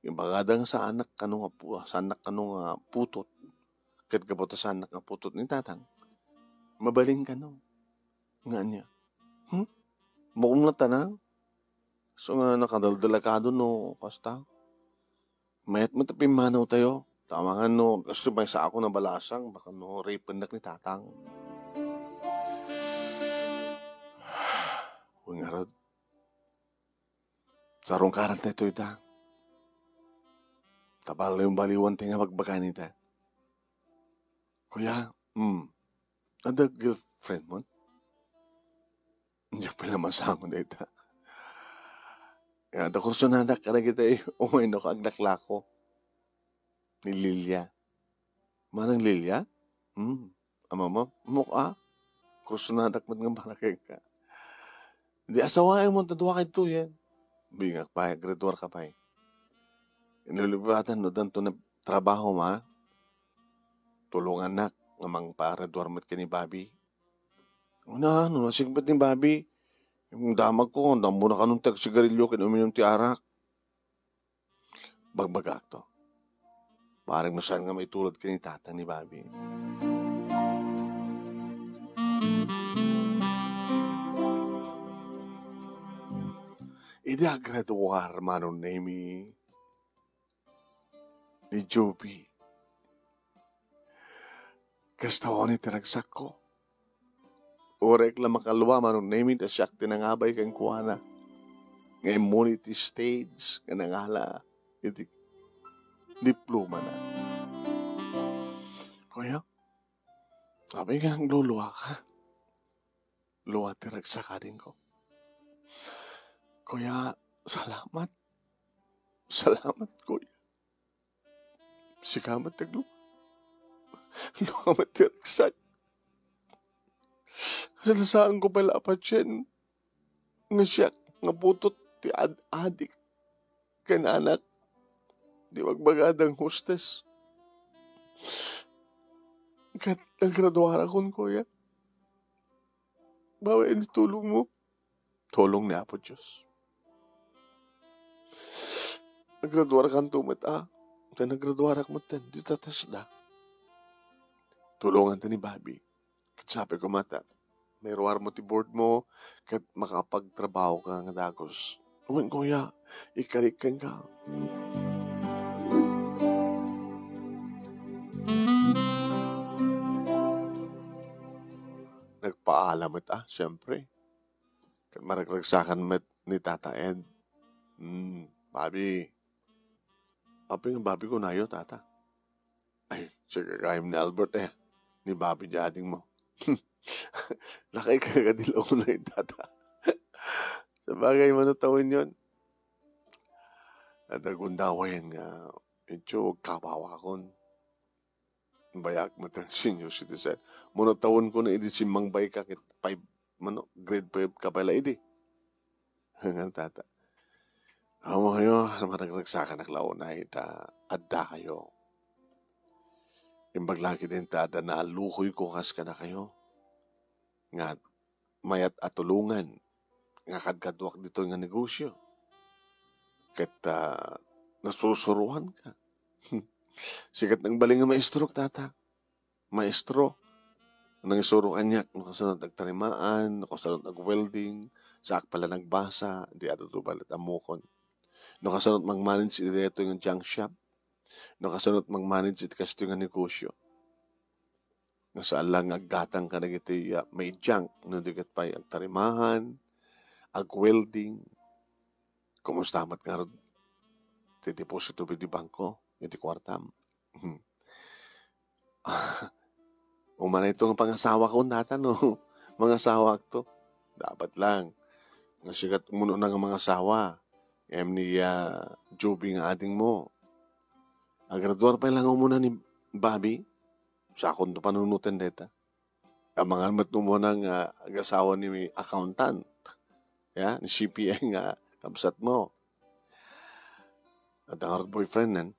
Ibagada nga saanak kano nga pu-, saanak kano nga putot. Ket gapu ta saanak nga putot ni tatang. Mabalin kano. Nga ania? Hmm? Maumna ta na? So nga nakadaldelakado no kasta. Mayat met a pimmanawtayo. Tama nga no, kastoy maysa ako nabalasang, baka no, rapennak ni tatang. Wen ngarud, sarungkaran tayo ita. Ta baliw-baliwan tayo nga bagbagaan ita. Kuya, hmm, adda girlfriend mo? Diak pay la masango dayta. Ya, adda kursonadak kadagiti umay no aglaklako. Ni Lilia. Manang Lilia? Hmm. Amam, muk-a? Kursonadak met nga para kenka. Di asawaem mo ta dua kadtoyen. Bingak pay, graduar ka pay. Inlulupatan no danto na trabaho ma. Tulongannak nga mangparaduar met ken ni Bobby. Una, no nasingpet ni Bobby, Damagko, ammona kanon ti agsigarilio ken uminom ti arak. Bagbagakto. Bareng no saan nga maitulod ken ni Tata ni Bobby. Idi agraduar Manong Nemi ni Joby, kasta wen ti ragsakko. Uray la makalua, Manong Nemi, ta siak ti nangabay kenkuana nga immuna iti stage nga nangala iti diplomana. Kuya, apay nga agluluaka? Lua ti ragsak, adingko. Kuya, salamat. Salamat, kuya. Sika met ti aglua. Lua met ti ragsak. Kasla saanko pay la a patien nga siak nga putot ti ad-adik ken anak ti bagbagada nga hostes. Ket nagraduarakon, kuya. Babaen ti tulongmo. Tulong ni Apo Dios. Nagraduarkanto met, a. Ket nagraduarak met ten, dita TESDA. Tulonganto ni Bobby. Ket sabi ko met, a, mairuarmo ti board mo, ket makapagtrabaho ka nga dagus. Wen, kuya, ikariken ka. Nagpaalam met, a, siyempre. Ket maragragsakan met ni Tata Ed. Hmm, Bobby. Apay nga Bobby kunayo, Tata? Ay, siak gayam ni Albert, e. Ni Bobby ti adingmo. Lakay ka kadi la unay, Tata. Sabagay, mano ta wenno? Adda gundaway nga, itsu, agkabawakon. Bayak met ti senior citizen. Mano ta wenno idi simmangbay ka ket five, mano, grade five ka pay la idi. Nga, Tata. Amoyo, maragragsakanak la unay ta addakayo. Imbag la ketdin ta adda naallukoyko kas kadakayo. Nga mayat a tulongan nga kadkaduak ditoy nga negosio. Ket, a, nasursuroanka. Sika ti nagbalin nga maestro, Tata. Maestro, nangisuro kaniak no kasano ti agtarimaan, no kasano ti agwelding, saak pay la nagbasa, di adu to balet ammokon. No kasano ti mang-manage iti daytoy nga junk shop, no kasano ti mang-manage iti kastoy nga negosio. Nga saan la nga aggatang kadagiti, a, maijunk, no di ket pay agtarimaan, agwelding. Kumusta met ngarud ti deposito iti bangko, iti kuartam? Umanayto nga pangasawakon, Tata, no? Mangasawakto. Dapat lang. Nga sika ti umuna nga mangasawa. Ngem ni, a, Joby nga adingmo. Agraduar pay la nga umuna ni Bobby. Sakonto panunoten dayta. Amangan met umuna nga agasawa ni accountant. Ya, ni C P A nga kabsatmo. Adda ngarud boyfriend-en.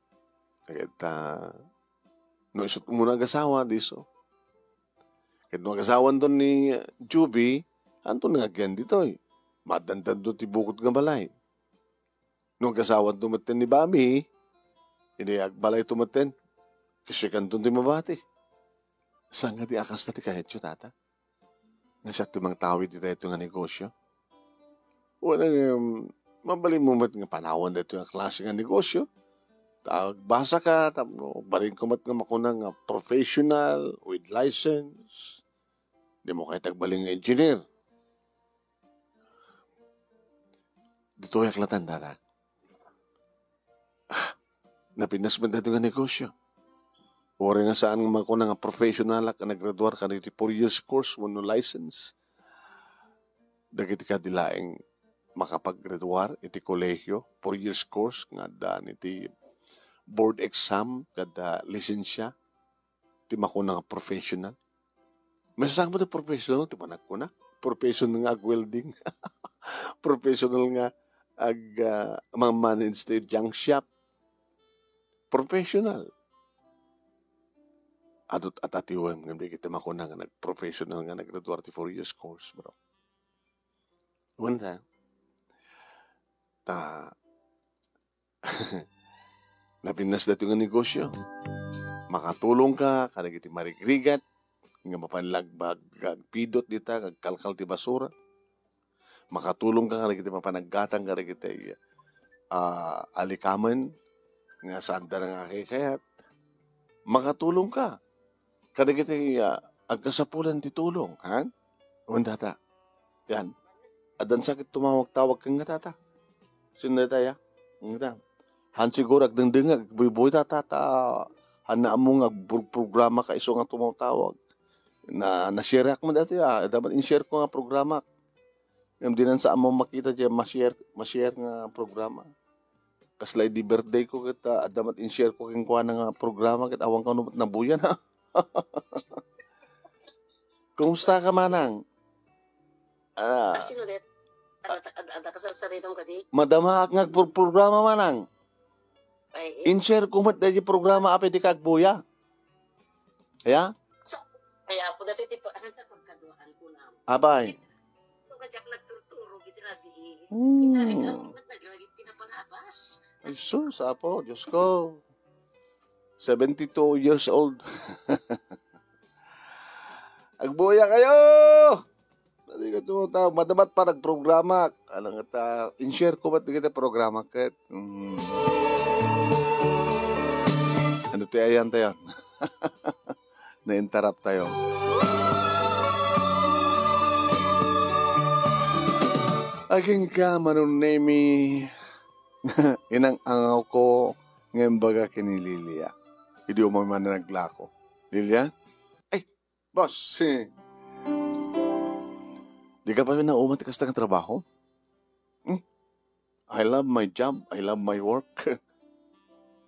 Ket, a, no isu ti umuna agasawa, disso. Ket no agasawanto ni, a, Joby, anto nga agyan ditoy? Maaddandanto ti bukod nga balay. No agasawanto met ni Bobby, idi agbalayto met, kasikanto ti mabati. Saan nga di a kasta ti kayatyo, Tata? Nga siak ti mangtawid iti daytoy nga negosio? Wen, em, mabalinmo met nga panawen daytoy nga klase nga negosio. Ta agbasaka, tapno balinko met nga makuna nga professional, with license. Dimo kayat agbalin nga engineer. Ditoyak latta, Tata. Ah, napintas met daytoy nga negosio. Uray nga saan nga makuna nga professionalak a naggraduar kadagiti four years course wenno license. Dagiti kadi laeng makapaggraduar iti kolehio, four years course nga adda iti board exam kada lisensia. Ti makuna nga professional. Masasangpet ti professional ti panagkuna. Professional nga ag-welding. Professional nga ag, ah, mang-manage ti junk shop. Professional. Adut at atiwem ngem dagiti makuna nga nag-professional nga naggraduar ti four years course, bro. Wen ta, ta napintas daytoy nga negosyo. Makatulongka kadagiti marigrigat nga mapan lagbag, agpidot dita, agkalkal ti basura. Makatulongka kadagiti mapan aggatang kadagiti, ah, alikamen nga saanda nga akaykayat. Makatulongka kadagiti, ah, agkasapulan ti tulong, ha? Wen dayta. Yan. Addan sakit tumawag-tawag ken nga tata. Sino dayta, ya? Nga ta. Han siguro agdengdengngeg, buybuy ta, ta, ta, han ammo nga agpro-, programa ka isu nga tumawtawag. Na, na-share ak man daytoy, ah. Dapat in-share ko nga programa. Ngem dinan sa ammo makita diay ma-share, ma-share nga programa. Kasla idi birthday ko ket, ah, adda met in-share ko kenkuana nga programa ket awan kano met nabuyan, ha. Kumusta ka, manang? Ah, ah, sino det? Ano, ta-, ad-, adda ka sa saritam kadi? Madamaak nga agpro-, programa, manang. Ay, eh. In-share ko met daydi programa a pwede ka agbuya. Ya? Sa, kaya ako dati ti pa-, ano, pagkaduaan ko na. Abay. Kung kadiak nagturturog iti rabii, hmm, itarik ang nagawid ti napalabas. Jesus, Apo, Diyos ko. Seventy-two years old. Agbuya kayo! Dati ka tumataw, madamat pa nagprograma. Alam nga ta, in-share ko ba't kita programa ket? Mm. Ano ti ayan tayo? Na-interrupt tayo. Aging ka, Manong Nemi. Inang-angaw ko nga imbaga kini Lilia. Idi umay man naglako. Lilia? Ay, boss, eh. Di ka pa naumat kasta nga trabaho? Hmm? I love my job. I love my work.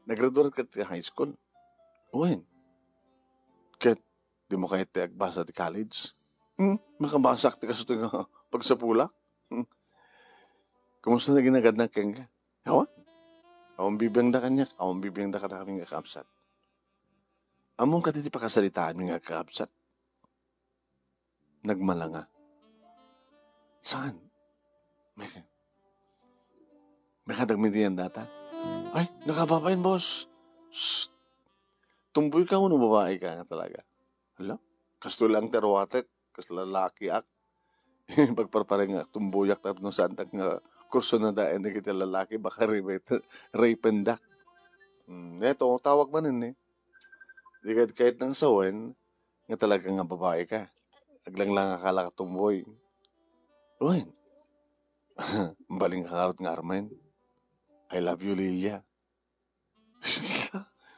Naggraduate ka ti high school. Wen? Ket di mo kayat ti agbasa ti college? Hmm? Makabasak ti kasto nga pagsapula? Hmm? Kumusta na ginagadnak kenka? Awan. Awan bibiangda kaniak, awan bibiangda kadakami nga kaabsat. Ammom kadi ti pakasaritaanmi nga kaabsat? Nagmalanga. Saan? May, may kadagmitian data? Ay, nakababain, boss. Shh. Tumboy ka, uno babae ka nga talaga? Hala? Kasto lang ti aruatek, kas lalakiak. Pagparpareng nga tumboyak tapno saantak nga kurso na daan dagiti lalaki, baka rape-, rapendak. Hmm, neto, tawag man ni. Di ka kayat nang sawen, nga talaga nga babae ka. Aglanglanga ka la ka tumboy. Wen. Baling ka ngarud nga armen. I love you, Lilia.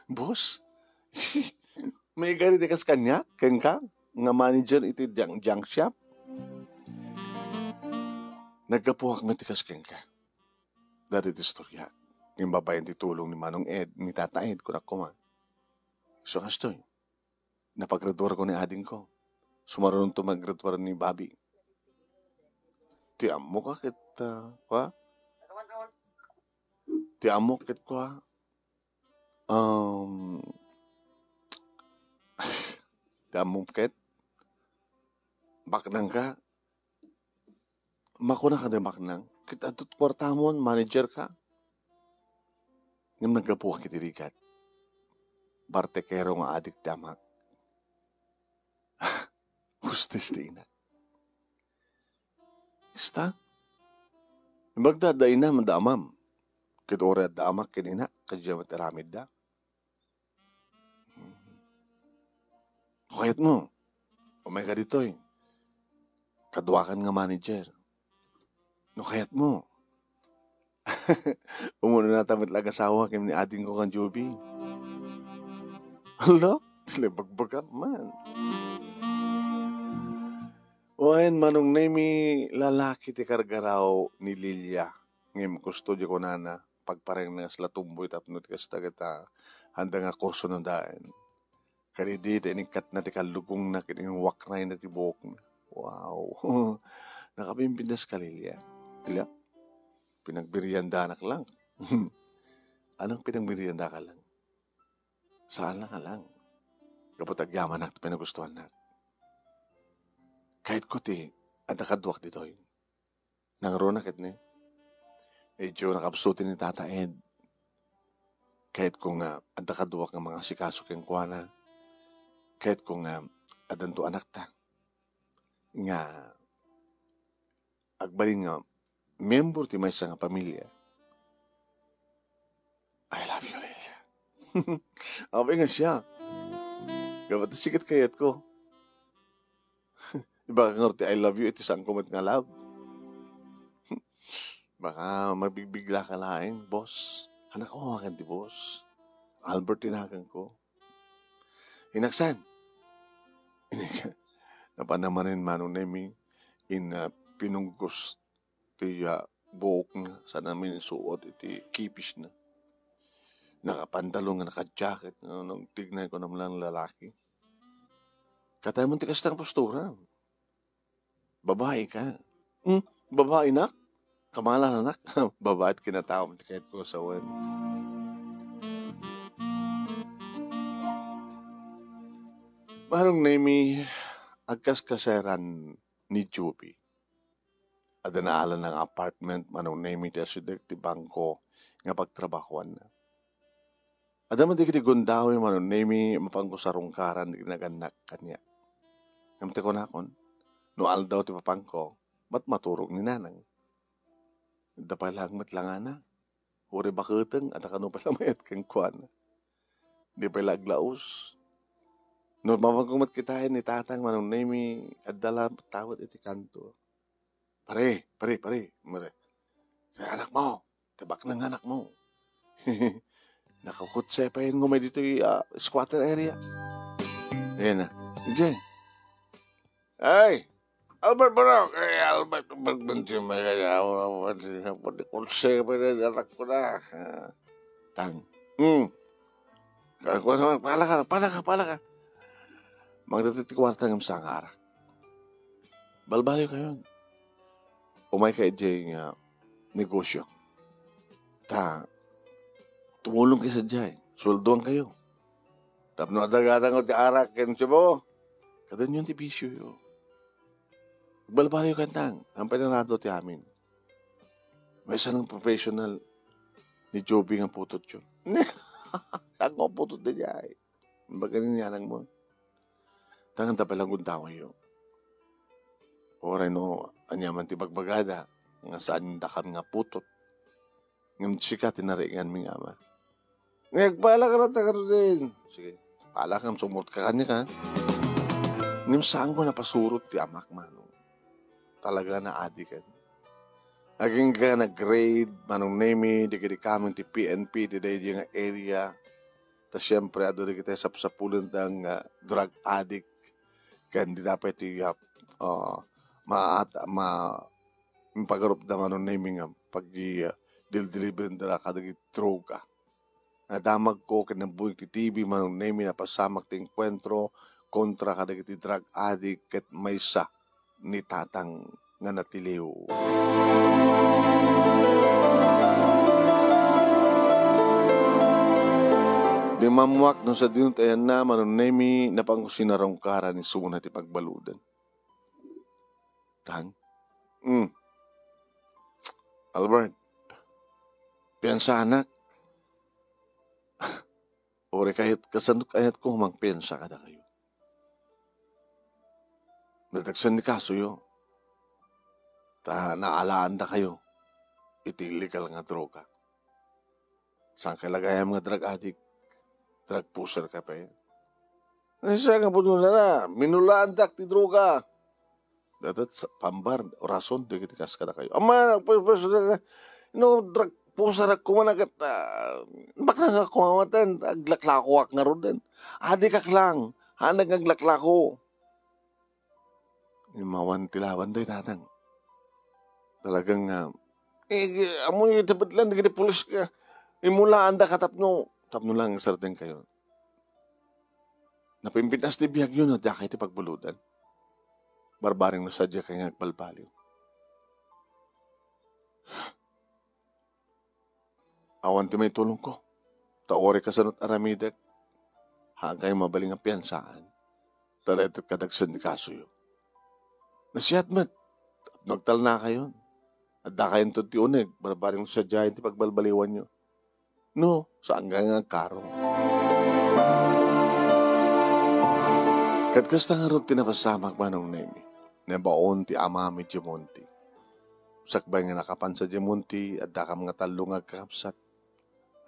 Boss, may gari di kas kaniak, kenka, nga manager iti junk, junk shop. Naggapuak met ti kas kenka. Dati ti istorya. Ngem babaen ti tulong ni Manong Ed, ni Tata Ed, kunak koma. So, kastoy. Napaggraduar ko ni adingko. Sumaruno to maggraduar ni Bobby. Ti ammok a ket, ah, kua? Ti ammok ket kua? Um, ti ammok ket? Baknang ka? Makuna ka di baknang? Ket adto't kuartamon, manager ka? Ngem naggapuak iti rigat. Bartekero nga adik ti amak. Hustis ti inak. Ista? Imbagda adda inam, adda amam. Ket uray adda amak ken inak, kadiay met aramidda. Kayatmo, umay ka ditoy. Kaduakan nga manager. No kayatmo, umunata met la agasawa ken ni adingko nga Joby. Hala, sila bagbaga man. Wen, Manong Nemi, lalaki ti kargaraw ni Lilia. Ngem kusto di kunana, pagparengna nga sila tumboy tapno ti kasta ket, ah, handa nga kurso no daen. Kadidi ta inikkatna ti kallugongna ket inwakrayna ti buokna. Wow! Nakabimbindas ka, Lilia. Lilia, pinagbiriandanak lang. Anong pinagbiriandaka lang? Saan lang a lang. Gapu ta agyamanak ti panagustoannak. Kayatko ti adda kaduak ditoy. Nangruna ketdi. Idiay nakapsut ni Tata Ed. Kayatko nga adda kaduak nga mangasikaso kenkuana. Kayatko nga addanto anakta nga agbalin nga miyembro ti maysa nga pamilia. I love you, Lilia. Apay nga siak? Gapu ta siak ti kayatko. Ibagak ngarud ti I love you, iti saanko met nga love. Baka mabigbiglaka laeng, boss. Anak ko, awagan ti boss. Albert ti naganko. Inaksan. Inek-, napan manen Manong Nemi in, ah, pinunggos ti, ah, buokna, saan a minsuot iti kipisna. Nakapantalon nga naka-jacket, no, nagtignay ko naman lang lalaki. Katay mo ti kasta nga postura. Babae ka. Hmm? Babae, nak? Kamala na, nak? Babae ti kinatao ti kayatko sawen. Manong Nemi, agkaskaseran ni Joby. Adda naalan nga apartment, Manong Nemi, ti asideg ti bangko nga pagtrabahoanna. Adda met dagiti gundaway, Manong Nemi, mapanko sarungkaran dagiti nagannak kaniak. Ngem ti kunakon, no aldaw ti mapanko, ket maturog ni nanang. Adda pay laeng met langana. Uray baketeng, adda kano pay la mayat kenkuana. Di pay la aglaus. No, mapanko met kitaen ni tatang, Manong Nemi, adda la tawet iti kanto. "Pare, pare, pare, pare. Ti anakmo, ti baknang anakmo. Nakakutse pay nga umay ditoy, ah, squatter area." Ayan na. Diyan. Ay! Albert Barok! Ay, Albert, Albert, Albert, Albert, Albert, Albert, kutse pay nga anakko na. Ah, tang. Hmm. Ka-, ka-, ka-, pala ka, pala ka, pala ka. Mangdadto ti kuarta ngem saan nga arak. Balbaliw kayon. Umay ka idiay nga negosyo. Ta, tumulong kayo sadiay. Sweldoan kayo. Tapno adda gatang ti arak ken sibo. Kadanyon ti bisyoyo. Balbaliw kantang, ang panarado ti amin. Maysa nga professional ni Joby nga putotyo. Saan ko putotyo diay? Baga ni nanang mo. Tangan ta pala gundawayyo. Uray no, aniaman ti bagbagada, nga saan dakam nga putot. Ngem sika ti nariinganmi nga ama. Nga agpala ka na, taga din. Sige, pala kang sumot ka kanya ka. Ngem saan ko napasurot ti amak, Manong. Talaga na adikan. Agingga nag-raid, Manong Nemi, dagiti kameng ti P N P, ti daydi nga area. Ta siempre, adu dagiti sapsapulen dang, ah, drug addict. Ken di dapat ti, ah, ah, maat-, ma-, impagarupda, Manong Nemi, nga pag-i-, ah, dildiliben da kadagiti droga. Nadamagko ken nabuyog ti T V, Manong Nemi, napasamak ti engkuentro kontra kadagiti drug addict ket maysa ni tatang nga natiliw. Di mammuak no sadino ti ayanna, Manong Nemi, napanko sinarungkaran isuna ti pagbaludan. Tang? Hmm. Albert, piansanak. Uray kayat, kasano kayat ko mangpiansa kadakayo? Nadagsen ni kasoyo. Ta naalaanda kayo iti illegal nga droga. Saan ka lagayam nga drug addict? Drug pusher ka pa yan. Ay, siya nga puno na na, minulaandak ti droga. Dadat sa pambar, rason, di kiti kas kadakayo. Ama, pu-, pu-, no, drug pusher ako man agad, ah, bakla nga kumawatan, aglaklakoak nga roden. Adikak lang, hanag nga aglaklako. Imawan ti laban day, tatang. Talagang, ah, eh, amo yung tapit lang, dagiti pulis ka. Imulaanda ka tapno, tapno lang sarden kayo. Napimpintas ti biagyo no, diak ti pagbuludan. Barbareng no, sadia kay nga agbalbaliw. Awan ti maitulongko. Ta uray kasano't aramidek, haan kayo mabalin nga piansaan. Ta daytoy kadagsen ti kasoyo. Nasiat met, nagtalna kayon. Addakayo ti uneg, barbareng no sadiayo ti pagbalbaliwanyo. No, saankayo nga agkarong. Ket kasta ngarud ti napasamak, Manong Nemi. Nabaon ti amami idiay monte. Sakbay nga nakapan sadiay monte, addakam nga tallo nga agkakabsat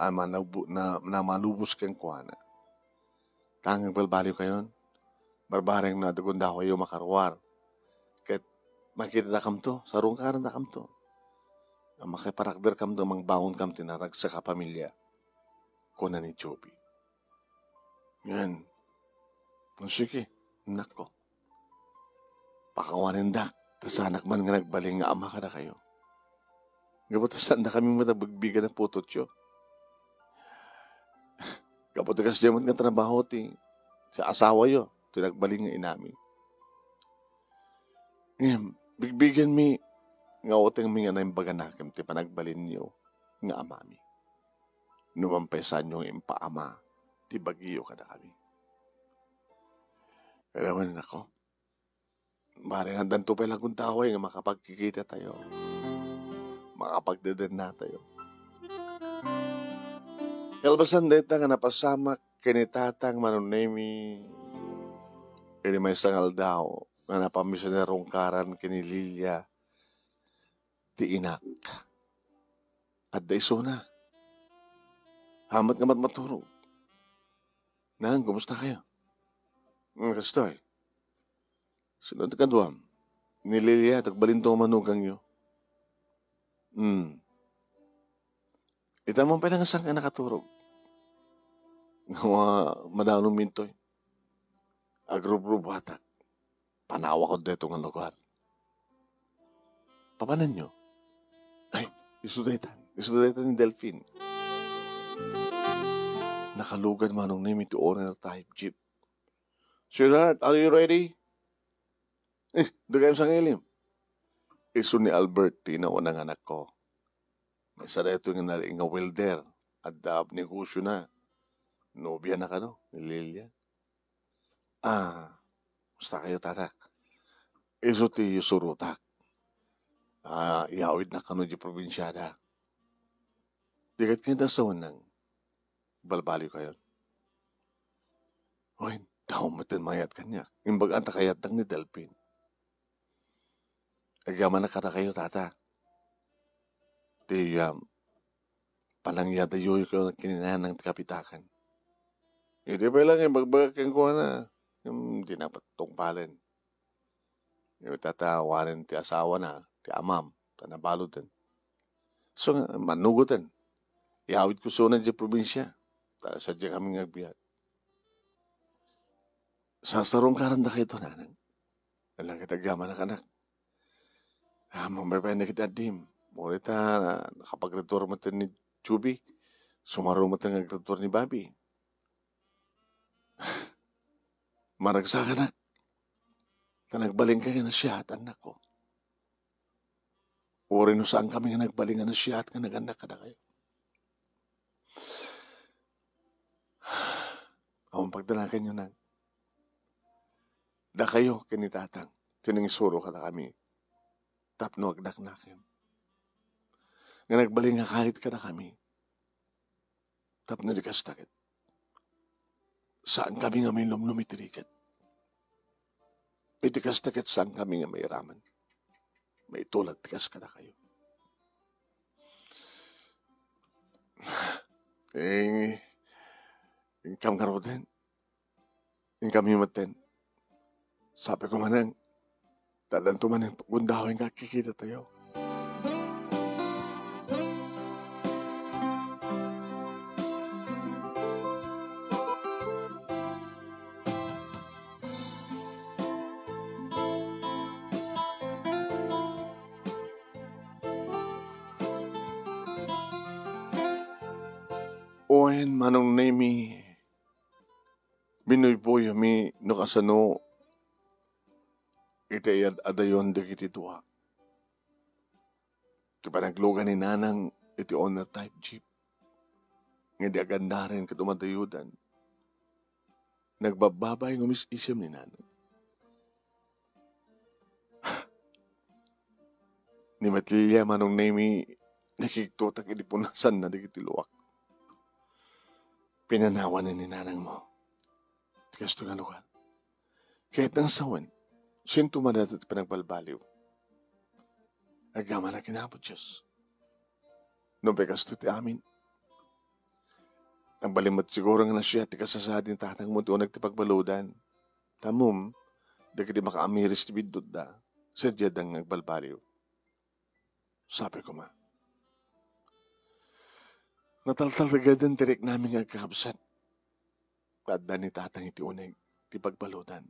a manubo-, na, na malubos kenkuana. Ta nga agbalbaliwkayon, barbareng no adda gundawayyo makaruar. Ket makitadakamto, sarungkarandakamto. Makiparakderkamto, mangbangonkam ti naragsak a pamilia, kuna ni Joby. Ngem, "O, sige, annakko. Pakawanendak, ta saanak man nga nagbalin nga ama kadakayo. Gapu ta saandakami met a bigbigen a putotyo. Gapu ta kasdiay met nga trabaho ti, ti asawayo, ti nagbalin nga inami. Ngem, bigbigenmi nga utengmi nga naimbaganakem ti panagbalinyo nga amami. Numan pay saanyo nga impaama ti bagiyo kadakami." Awan, annakko. Barbareng addanto pay la gundaway nga makapagkikitatayo. Makapagdedennatayo. Kalpasan dayta nga napasamak ken ni Tatang, Manong Nemi, idi maysa nga aldaw nga napanmi sa narungkaran ken ni Lilia ti inak. Adda isuna. Hamat nga matmaturog. "Nang, kumustakayo?" "Mm, kastoy. Sino ti kaduam?" "Ni Lilia, ti agbalinto nga manugangyo." "Hmm. Ita man pay la nga saanka nakaturog?" "Nga madanon mintoy. Agrubrubuatak. Panawakon daytoy nga lugar." "Papananyo?" "Ay, isu daytan. Isu daytan ni Delfin." Nakalugad, Manong Nemi, ti owner ti jeep. "Sweetheart, are you ready?" "Eh, dagayam sangilim." "Isu ni Albert ti nauna nga anakko. Maysa daytoy nga nalaing nga welder. Adda negosiona. Nobiana kano ni Lilia." "Ah, kumustakayo, Tata?" "Isu ti isurotak. Ah, iyawidnak kano idiay probinsiada. Di ket kayat nga sawen nang balbaliwkayon." "Wen, dakayo metten mayat kaniak. Imbag-am ta kayatnak ni Delfin." "Agyamanak kadakayo, Tata. Ti, um, panangyadayoyo ken ni Nanang ti kapitakan. Idi pay la nga ibagbagak kenkuana, ngem dinak tungpalen. Ngem ita ta awanen ti asawana, ti amam, ta nabaludan. Isu nga, manugoten. Iyawidko isuna idiay probinsia, ta sadiakami nga agbiag." "Sarsarungkarandakayto, Nanang. Ala ket agyamanak, anak. Ammom pay pay dagiti addim. Uray ta nakapagretuar metten ni Joby, sumaro metten nga agretuar ni Bobby. Maragsakanak, ta nagbalinka nga nasayaat, annakko. Uray no saankami nga nagbalin nga nasayaat nga nagannak kadakayo. Awan pagdanaganyo, Nang. Dakayo ken ni Tatang ti nangisuro kadakami tapno agdaknakem. Nga nagbalin nga karit kadakami tapno di kasta ket saankami nga mailumlom iti riket. Iti kasta ket saankami nga mairaman, maitulad ti kas kadakayo." "Ing-, inkam ngaruden, inkami metten. Sapay ko manen, ta addanto manen gundaway nga agkikitatayo." Wen, Manong Nemy, binuybuyomi no kasano iti ad-adayon dagiti dua. Ti panaglugan ni Nanang iti owner type jeep, nga di agannaren ket umadayodan. Nagbabbabay no mis-isem ni Nanang. Ni met Lilia, Manong Nemi, nakigtotak idi punasanna dagiti luak. Pinanawan ni nanangmo ti kasto nga lugar. Ket nang sawen, sinto man dayta ti panagbalbaliw? Agyaman a ken Apo Dios. Nupay kastoy ti amin, nagbalin met siguro nga nasia ti kasasadi ni tatangmo ti uneg ti pagbaludan. Tammom, dagiti makaamiris ti biddutda, sadiada nga agbalbaliw. Sabi koma, nataltalagadan ti riknami nga agkakabsat. Adda ni tatang iti uneg ti pagbaludan.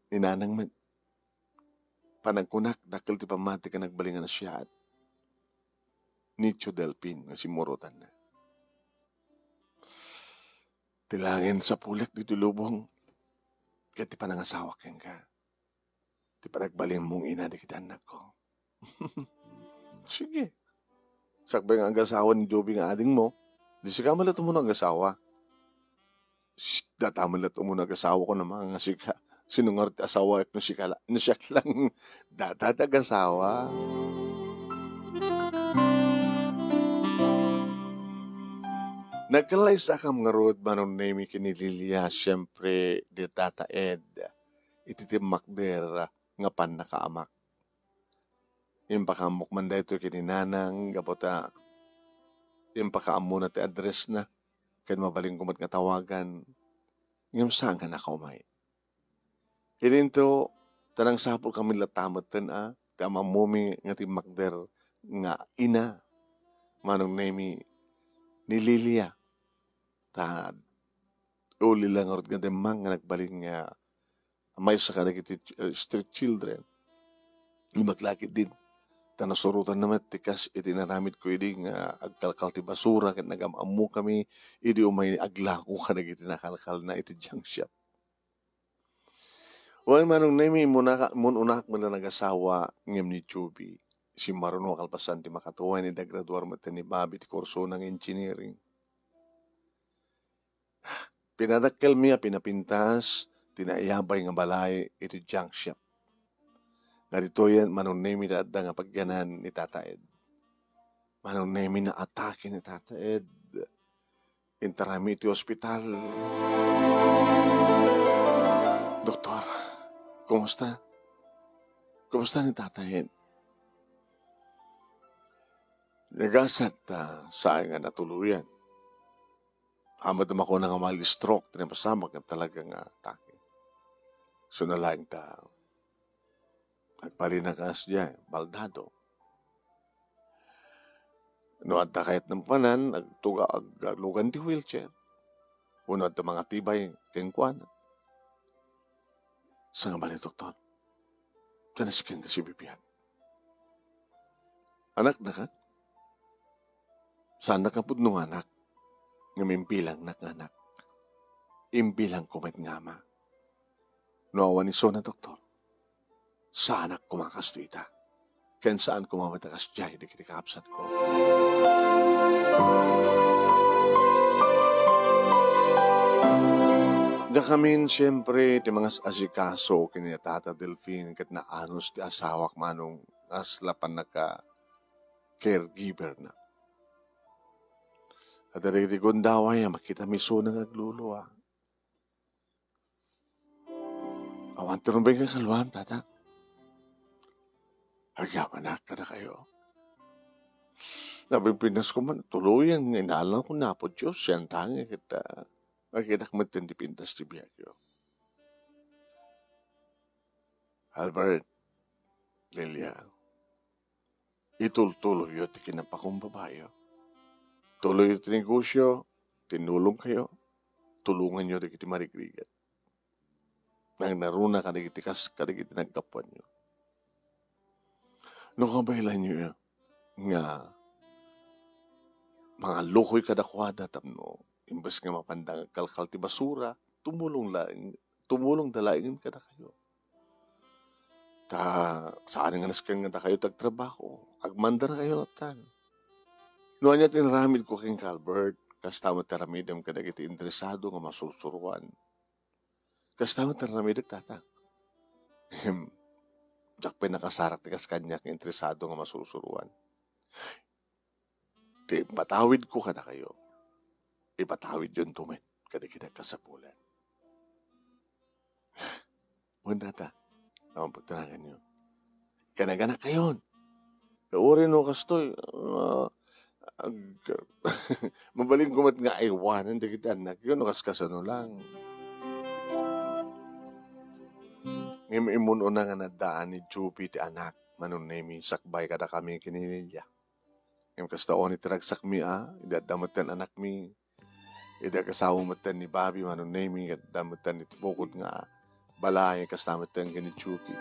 Ni nanang met, panagkunak, dakkel ti pammati ken nagbalin nga nasiaat. Ni Tio Delfin nga simmurotanna. Ti langin sapulek ditoy lubong, ket ti panangasawak kenka. Ti panagbalinmong ina dagiti annakko. Sige. Sakbay nga agasawa ni Joby nga adingmo, di sika met la't umuna agasawa. Shh, data met la't umuna agasawa ko naman nga sika. Sino nga ti asawa no sika la-, no siak lang? Data ti agasawa. Nagkalaysakam ngarud, Manong Nemi, ken ni Lilia, siempre, di Tata Ed, iti timmakder nga pannakaamak. Impakaammok man daytoy ken ni nanang gapu ta impakaammona ti addressna ken mabalinko met nga tawagan, ngem saan nga nakaumay. Idinto, ta nangsapulkami latta metten a ti amammomi nga timmakder nga ina, Manong Nemi, ni Lilia. Ta uli la ngarud nga dimma nga nagbalin nga maysa kadagiti, eh, street children. Ibaklakit din. Ta nasurotanna met ti kas iti inaramidko idi nga agkalkal ti basura ket nagam-ammokami idi umay aglako kadagiti nakalkalna iti junk shop. Wen, Manong Nemi, immunaka-, immun-unak met la nagasawa ngem ni Joby. Simmaruno a kalpasan ti makatuay ni dagraduar met ni Bobby ti kursona nga engineering. Pinadakkelmi a pinapintas ti naiyabay nga balay iti junk shop. Nga ditoyen, Manong Nemi, adda nga pagyanan ni Tata Ed. Manong Nemi, naatake ni Tata Ed. Intarami iti ospital. Doktor, kumusta? Kumusta ni Tata Ed? Nagasat ta saan nga natuloyan. Amat makuna nga mild stroke ti napasamak nga talaga nga atake. Isu na laeng ta agbalin a kas diay, baldado. No adda kayat napanan, agtuga-, ag-, aglugan ti wheelchair. Wenno adda mangatibay kenkuana. Saan nga bale, doktor? Ti nasken nga si bibiag. Anaknaka? Saannak a pudno nga anak, ngem imbilangnak nga anak. Imbilangko met nga ama. No awan isuna, doktor, saanak koma a kastoy ita. Ken saan koma met a kasdiay dagiti kakabsatko. Diakamin, siempre, ti mangas-asikaso ken ni Tata Delfin ket naanus ti asawak, Manong, a sla pannaka-caregiver na. Adda dagiti gundaway a makitami isuna nga aglulua. Awan ti rumbeng nga kaluam, Tata. Agyamanak kadakayo. Nabinpinnasko man, tuloyan nga inalanko ni Apo Dios, sian tangi ket, ah, makitak met ti pintas ti biagyo. Albert, Lilia, itultuloyyo ti kinapakumbabayo. Tuloyyo ti negosio, tinulongkayo, tulonganyo dagiti marigrigat. Nangnaruna kadagiti kas-, kadagiti naggapuanyo. No kabaelanyo nga mangallukoy kadakuada tapno imbes nga mapanda nga agkalkal ti basura, tumulong laeng, tumulongda laeng kadakayo. Ta saan nga nasken nga dakayo ti agtrabaho, agmandarakayo latta. No ania ti inaramidko kenka, Albert, kasta met ti aramidem kadagiti interesado nga masursuroan. Kasta met ti aramidek, Tata. Ahem. Diak pay nakasarak ti kas kaniak nga interesado nga masursuroan. Ti ipatawidko kadakayo, ipatawidyonto met kadagiti kasapulan. Wen, tata, awan pagtanaganyo. Kanaganakayon. Kauri no kastoy, ah, ag-, mabalin ko met nga aywanen dagiti annakyo no kaskasano lang. Ngem immun-una nga naddaan ni Juby ti anak, Manong Nemi, sakbay kadakami ken ni Lilia. Ngem kasta unay ti ragsakmi a, idi adda metten anakmi, idi agasawa metten ni Bobby, Manong Nemi, ket adda metten ni bukod nga balay, kasta metten ken ni Juby.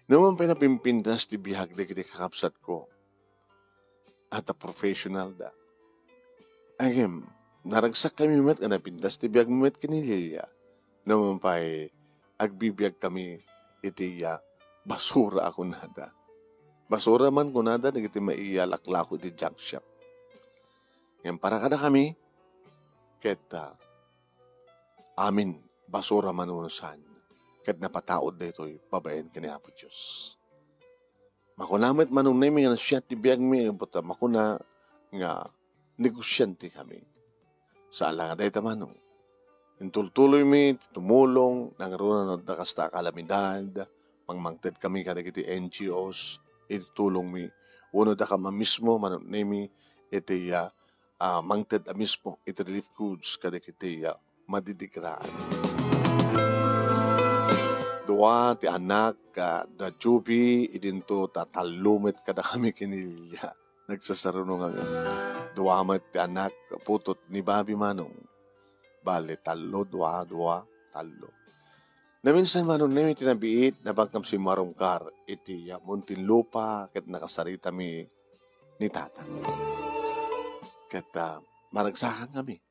Numan pay napimpintas ti biag dagiti kakabsatko, at a professional da. Ngem, naragsakkami met nga napintas ti biagmi met ken ni Lilia. Numan pay, agbibiagkami iti iya basura a kunada. Basura man kunada dagiti maiya laklako iti junk shop. Ngem para kadakami, ket, ah, amin, basura man wenno saan, ket napataud daytoy babaen ken ni Apo Dios. Makuna met Manong Nemi nga nasiat ti biagmi, ket makuna nga negosiante kami. Saan la nga dayta, Manong. Intultuloymi ti tumulong, nangruna no adda kasta a kalamidad, mangmangted kami kadagiti N G Os iti tulongmi. Wenno dakami a mismo, Manong Nemi, iti, ah, ah, mangted a mismo iti relief goods kadagiti, ah, madidigraan. Dua ti anak, ah, da Juby, idinto ta tallo met kadakami ken ni Lilia. Nagsasaruno ngamin. Dua met ti anak, putot ni Bobby, Manong. Bale, tallo, dua, dua, tallo. Naminsan, Manong Nemi, ti nabiit, nabangkam simmarungkar iti, ah, Muntinlupa, ket nakasaritami ni Tata. Ket, ah, maragsakan kami.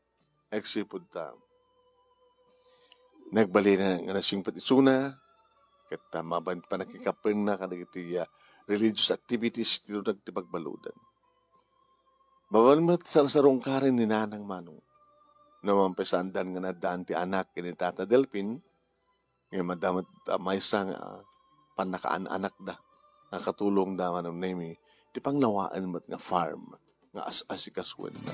Agsipud ta, nagbalina nga nasingpet isuna, ket, ah, mabain ti pannakikapengna kadagiti, ah, religious activities ti nagti pagbaludan. Mabain met sarsarungkaren ni Nanang Manong. Numan pay saandan nga naddaan ti anak ken ni Tata Delfin, ngem adda met, ah, maysa nga, ah, pannakaananakda nga katulongda, Manong Nemi, ti panglawaen met nga farm nga as-asikasuenda.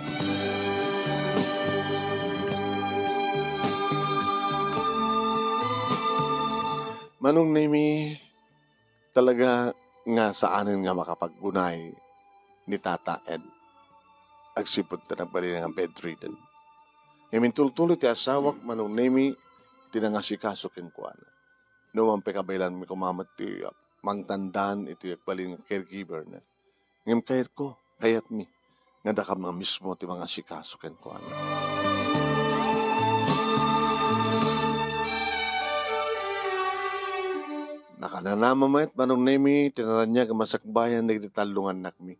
Manong Nemi, talaga nga saanen nga makapaggunay ni Tata Ed. Agsipud ta nagbalina nga bedridden. Ngem intultuloy ti asawak, Manong Nemi, ti nangasikaso kenkuana. Numan pay kabaelanmi koma met ti mangtandan iti agbalin nga caregiver na. Ngem kayatko, kayatmi, nga dakam nga mismo ti mangasikaso kenkuana. Nakananama met, Manong Nemi, ti naraniag a masakbayan dagiti tallo nga annakmi.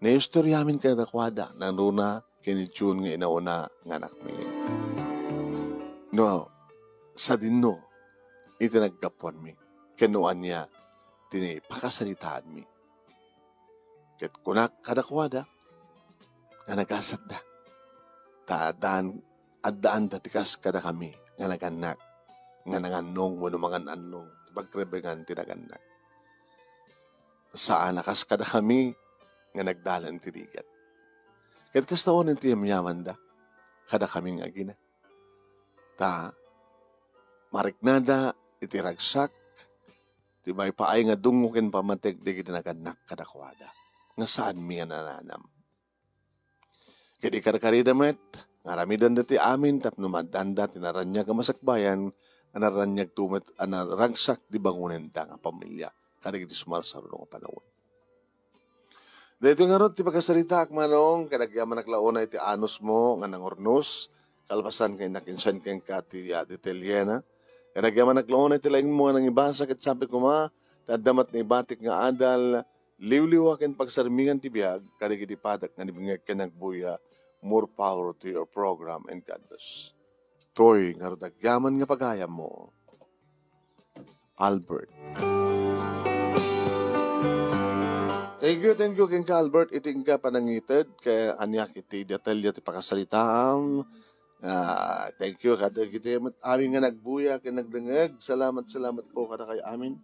Naistoryamin kadakuada, nangruna ken ni June nga inauna nga anakmi. No, sadinno, iti naggapuanmi, ken no ania ti pakasaritaanmi. Ket kunak kadakuada nga nagasatda. Ta addaan, addaanda ti kas kadakami nga nagannak, nga nangannong wenno mangan-annong ti pagrebengan ti nagannak. Saan a kas kadakami nga nagdalan iti rigat. Ket kasta unen ti yamyamanda kadakami nga agina. Ta mariknada iti ragsak ti maipaay nga dungngo ken pammatik dagiti nagannak kadakuada nga saanmi nga nananam. Ket ikarkarida met nga aramidenda ti amin tapno maaddanda ti naraniag a masakbayan a naraniagto met a naragsak ti bangonenda nga pamilia kadagiti sumarsaruno nga panawen. Daytoy ngarud ti pakasaritaak, Manong, ket agyamanak la unay ti anusmo nga nangurnos, kalpasan nga innak insen kenka ti, ah, detalyena. Ket agyamanak la unay ti laingmo nga nangibasa, ket sapay koma, ta adda met naibatik nga adal, liwliwa ken pagsarmingan ti biag, kadagiti padak nga nibingag ken nagbuya, more power to your program and God bless. Toy, ngarud agyaman nga pagayammo. Albert. Thank you, thank you, kenka, Albert. Iti inka panangited, kay aniak iti detalye ti pakasaritaam. Ah, thank you kadagiti met amin nga nagbuya ken nagdengngeg. Salamat, salamat po kadakayo amin.